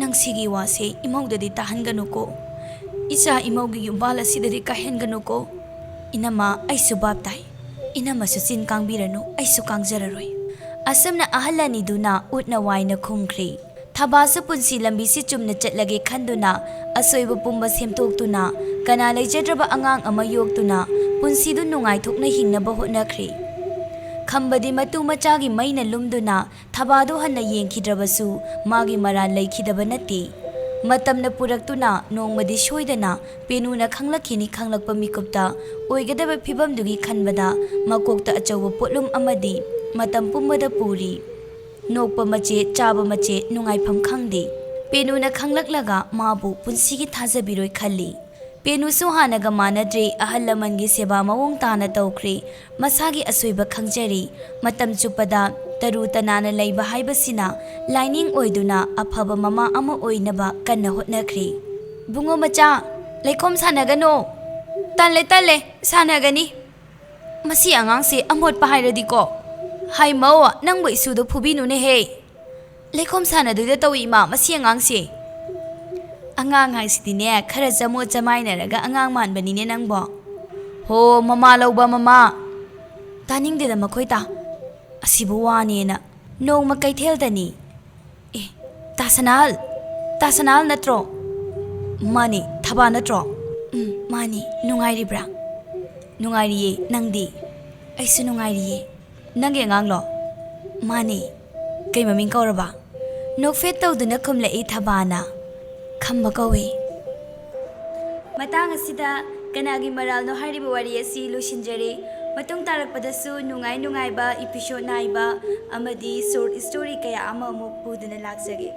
ꯅꯪ ꯁꯤꯒꯤ ꯋꯥꯁꯦ ꯏꯃꯧꯗꯗꯤ ꯇꯥꯍꯟꯒꯅꯨꯀꯣ꯫ ꯏꯆꯥ ꯏꯃꯧꯒꯤ ꯌꯨꯝꯕꯥꯜ ꯑꯁꯤꯗꯗꯤ ꯀꯥꯏꯍꯟꯒꯅꯨꯀꯣ꯫ ꯏꯅꯝꯃ, ꯑꯩꯁꯨ ꯚꯥꯞ ꯇꯥꯏ꯫ ꯏꯅꯝꯃꯁꯨ ꯆꯤꯟ ꯀꯥꯡꯕꯤꯔꯅꯨ, ꯑꯩꯁꯨ ꯀꯥꯡꯖꯔꯔꯣꯏ꯫" ꯑꯁꯨꯝꯅ ꯑꯍꯜ ꯑꯅꯤꯗꯨꯅ ꯎꯠꯅ ꯋꯥꯏꯅ ꯈꯨꯝꯈ꯭ꯔꯤ꯫ ꯊꯕꯥꯁꯨ ꯄꯨꯟꯁꯤ ꯂꯝꯕꯤꯁꯤ ꯆꯨꯝꯅ ꯆꯠꯂꯒꯦ ꯈꯟꯗꯨꯅ, ꯑꯁꯣꯏꯕ ꯄꯨꯝꯕ ꯁꯦꯝꯗꯣꯛꯇꯨꯅ, ꯀꯅꯥ ꯂꯩꯖꯗ꯭ꯔꯕ ꯑꯉꯥꯡ ꯑꯃ ꯌꯣꯛꯇꯨꯅ ꯄꯨꯟꯁꯤꯗꯨ ꯅꯨꯡꯉꯥꯏꯊꯣꯛꯅ ꯍꯤꯡꯅꯕ ꯍꯣꯠꯅꯈ꯭ꯔꯤ꯫ ꯈꯝꯕꯗꯤ ꯃꯇꯨ ꯃꯆꯥꯒꯤ ꯃꯩꯅ ꯂꯨꯝꯗꯨꯅ ꯊꯕꯥꯗꯨ ꯍꯟꯅ ꯌꯦꯡꯈꯤꯗ꯭ꯔꯕꯁꯨ, ꯃꯥꯒꯤ ꯃꯔꯥꯜ ꯂꯩꯈꯤꯗꯕ ꯅꯠꯇꯦ꯫ ꯃꯇꯝꯅ ꯄꯨꯔꯛꯇꯨꯅ ꯅꯣꯡꯃꯗꯤ ꯁꯣꯏꯗꯅ ꯄꯦꯅꯨꯅ ꯈꯪꯂꯛꯈꯤꯅꯤ ꯈꯪꯂꯛꯄ ꯃꯤꯀꯨꯞꯇ ꯑꯣꯏꯒꯗꯕ ꯐꯤꯕꯝꯗꯨꯒꯤ ꯈꯟꯕꯗ ꯃꯀꯣꯛꯇ ꯑꯆꯧꯕ ꯄꯣꯠꯂꯨꯝ ꯑꯃꯗꯤ ꯃꯇꯝ ꯄꯨꯝꯕꯗ ꯄꯨꯔꯤ꯫ ꯅꯣꯛꯄ ꯃꯆꯦꯠ, ꯆꯥꯕ ꯃꯆꯦꯠ, ꯅꯨꯡꯉꯥꯏꯐꯝ ꯈꯪꯗꯦ꯫ ꯄꯦꯅꯨꯅ ꯈꯪꯂꯛꯂꯒ ꯃꯥꯕꯨ ꯄꯨꯟꯁꯤꯒꯤ ꯊꯥꯖꯕꯤꯔꯣꯏ ꯈꯜꯂꯤ꯫ ꯄꯦꯅꯨꯁꯨ ꯍꯥꯟꯅꯒ ꯃꯥꯟꯅꯗ꯭ꯔꯦ, ꯑꯍꯜ ꯂꯃꯟꯒꯤ ꯁꯦꯕꯥ ꯃꯑꯣꯡ ꯇꯥꯅ ꯇꯧꯈ꯭ꯔꯦ꯫ ꯃꯁꯥꯒꯤ ꯑꯁꯣꯏꯕ ꯈꯪꯖꯔꯦ꯫ ꯃꯇꯝ ꯆꯨꯞꯄꯗ ꯇꯔꯨ ꯇꯅꯥꯟꯅ ꯂꯩꯕ ꯍꯥꯏꯕꯁꯤꯅ ꯂꯥꯏꯅꯤꯡ ꯑꯣꯏꯗꯨꯅ ꯑꯐꯕ ꯃꯃꯥ ꯑꯃ ꯑꯣꯏꯅꯕ ꯀꯟꯅ ꯍꯣꯠꯅꯈ꯭ꯔꯦ꯫ "ꯕꯨꯡꯉꯣ ꯃꯆꯥ, ꯂꯩꯈꯣꯝ ꯁꯥꯟꯅꯒꯅꯣ꯫" "ꯇꯜꯂꯦ, ꯇꯜꯂꯦ, ꯁꯥꯟꯅꯒꯅꯤ꯫ ꯃꯁꯤ ꯑꯉꯥꯡꯁꯦ ꯑꯃꯣꯠꯄ ꯍꯥꯏꯔꯗꯤꯀꯣ꯫" "ꯍꯥꯏ ꯃꯧ, ꯅꯪꯕꯨ ꯏꯁꯨꯗꯣ ꯐꯨꯕꯤꯅꯨꯅꯦꯍꯦ꯫ ꯂꯩꯈꯣꯝ ꯁꯥꯟꯅꯗꯣꯏꯗ ꯇꯧꯏ ꯏꯃꯥ, ꯃꯁꯤ ꯑꯉꯥꯡꯁꯦ꯫" "ꯑꯉꯥꯡ ꯍꯥꯏꯁꯤꯗꯤꯅꯦ, ꯈꯔ ꯆꯃꯣꯠ ꯆꯃꯥꯏꯅꯔꯒ ꯑꯉꯥꯡ ꯃꯥꯟꯕꯅꯤꯅꯦ ꯅꯪꯕꯣ꯫" "ꯍꯣ, ꯃꯃꯥ ꯂꯧꯕ ꯃꯃꯥ꯫" ꯇꯥꯅꯤꯡꯗꯦꯗ ꯃꯈꯣꯏ ꯇꯥ꯫ ꯑꯁꯤꯕꯨ ꯋꯥꯅꯦꯅ꯫ ꯅꯣꯡꯃ ꯀꯩꯊꯦꯜꯗꯅꯤ꯫ "ꯑꯦ, ꯇꯥ ꯁꯅꯥꯍꯜ, ꯇꯥ ꯁꯅꯥꯍꯜ ꯅꯠꯇ꯭ꯔꯣ?" "ꯃꯥꯅꯦ, ꯊꯕꯥ ꯅꯠꯇ꯭ꯔꯣ?" "ꯎꯝ, ꯃꯥꯅꯦ꯫ ꯅꯨꯡꯉꯥꯏꯔꯤꯕ꯭ꯔꯥ?" "ꯅꯨꯡꯉꯥꯏꯔꯤꯌꯦ, ꯅꯪꯗꯤ?" "ꯑꯩꯁꯨ ꯅꯨꯡꯉꯥꯏꯔꯤꯌꯦ꯫" "ꯅꯪꯒꯤ ꯑꯉꯥꯡꯂꯣ?" "ꯃꯥꯅꯦ꯫" "ꯀꯩ ꯃꯃꯤꯡ ꯀꯧꯔꯕ?" ꯅꯣꯛꯐꯦꯠ ꯇꯧꯗꯨꯅ ꯈꯨꯝꯂꯛꯏ ꯊꯕꯥꯅ꯫ "ꯈꯝꯕ ꯀꯧꯏ꯫" ꯃꯇꯥꯡ ꯑꯁꯤꯗ ꯀꯅꯥꯒꯤ ꯃꯔꯥꯜꯅꯣ ꯍꯥꯏꯔꯤꯕ ꯋꯥꯔꯤ ꯑꯁꯤ ꯂꯣꯏꯁꯤꯟꯖꯔꯦ꯫ ꯃꯇꯨꯡ ꯇꯥꯔꯛꯄꯗꯁꯨ ꯅꯨꯡꯉꯥꯏ ꯅꯨꯡꯉꯥꯏꯕ episode ꯅꯥꯏꯕ ꯑꯃꯗꯤ short story ꯀꯌꯥ ꯑꯃ ꯑꯃꯨꯛ ꯄꯨꯗꯨꯅ ꯂꯥꯛꯆꯒꯦ꯫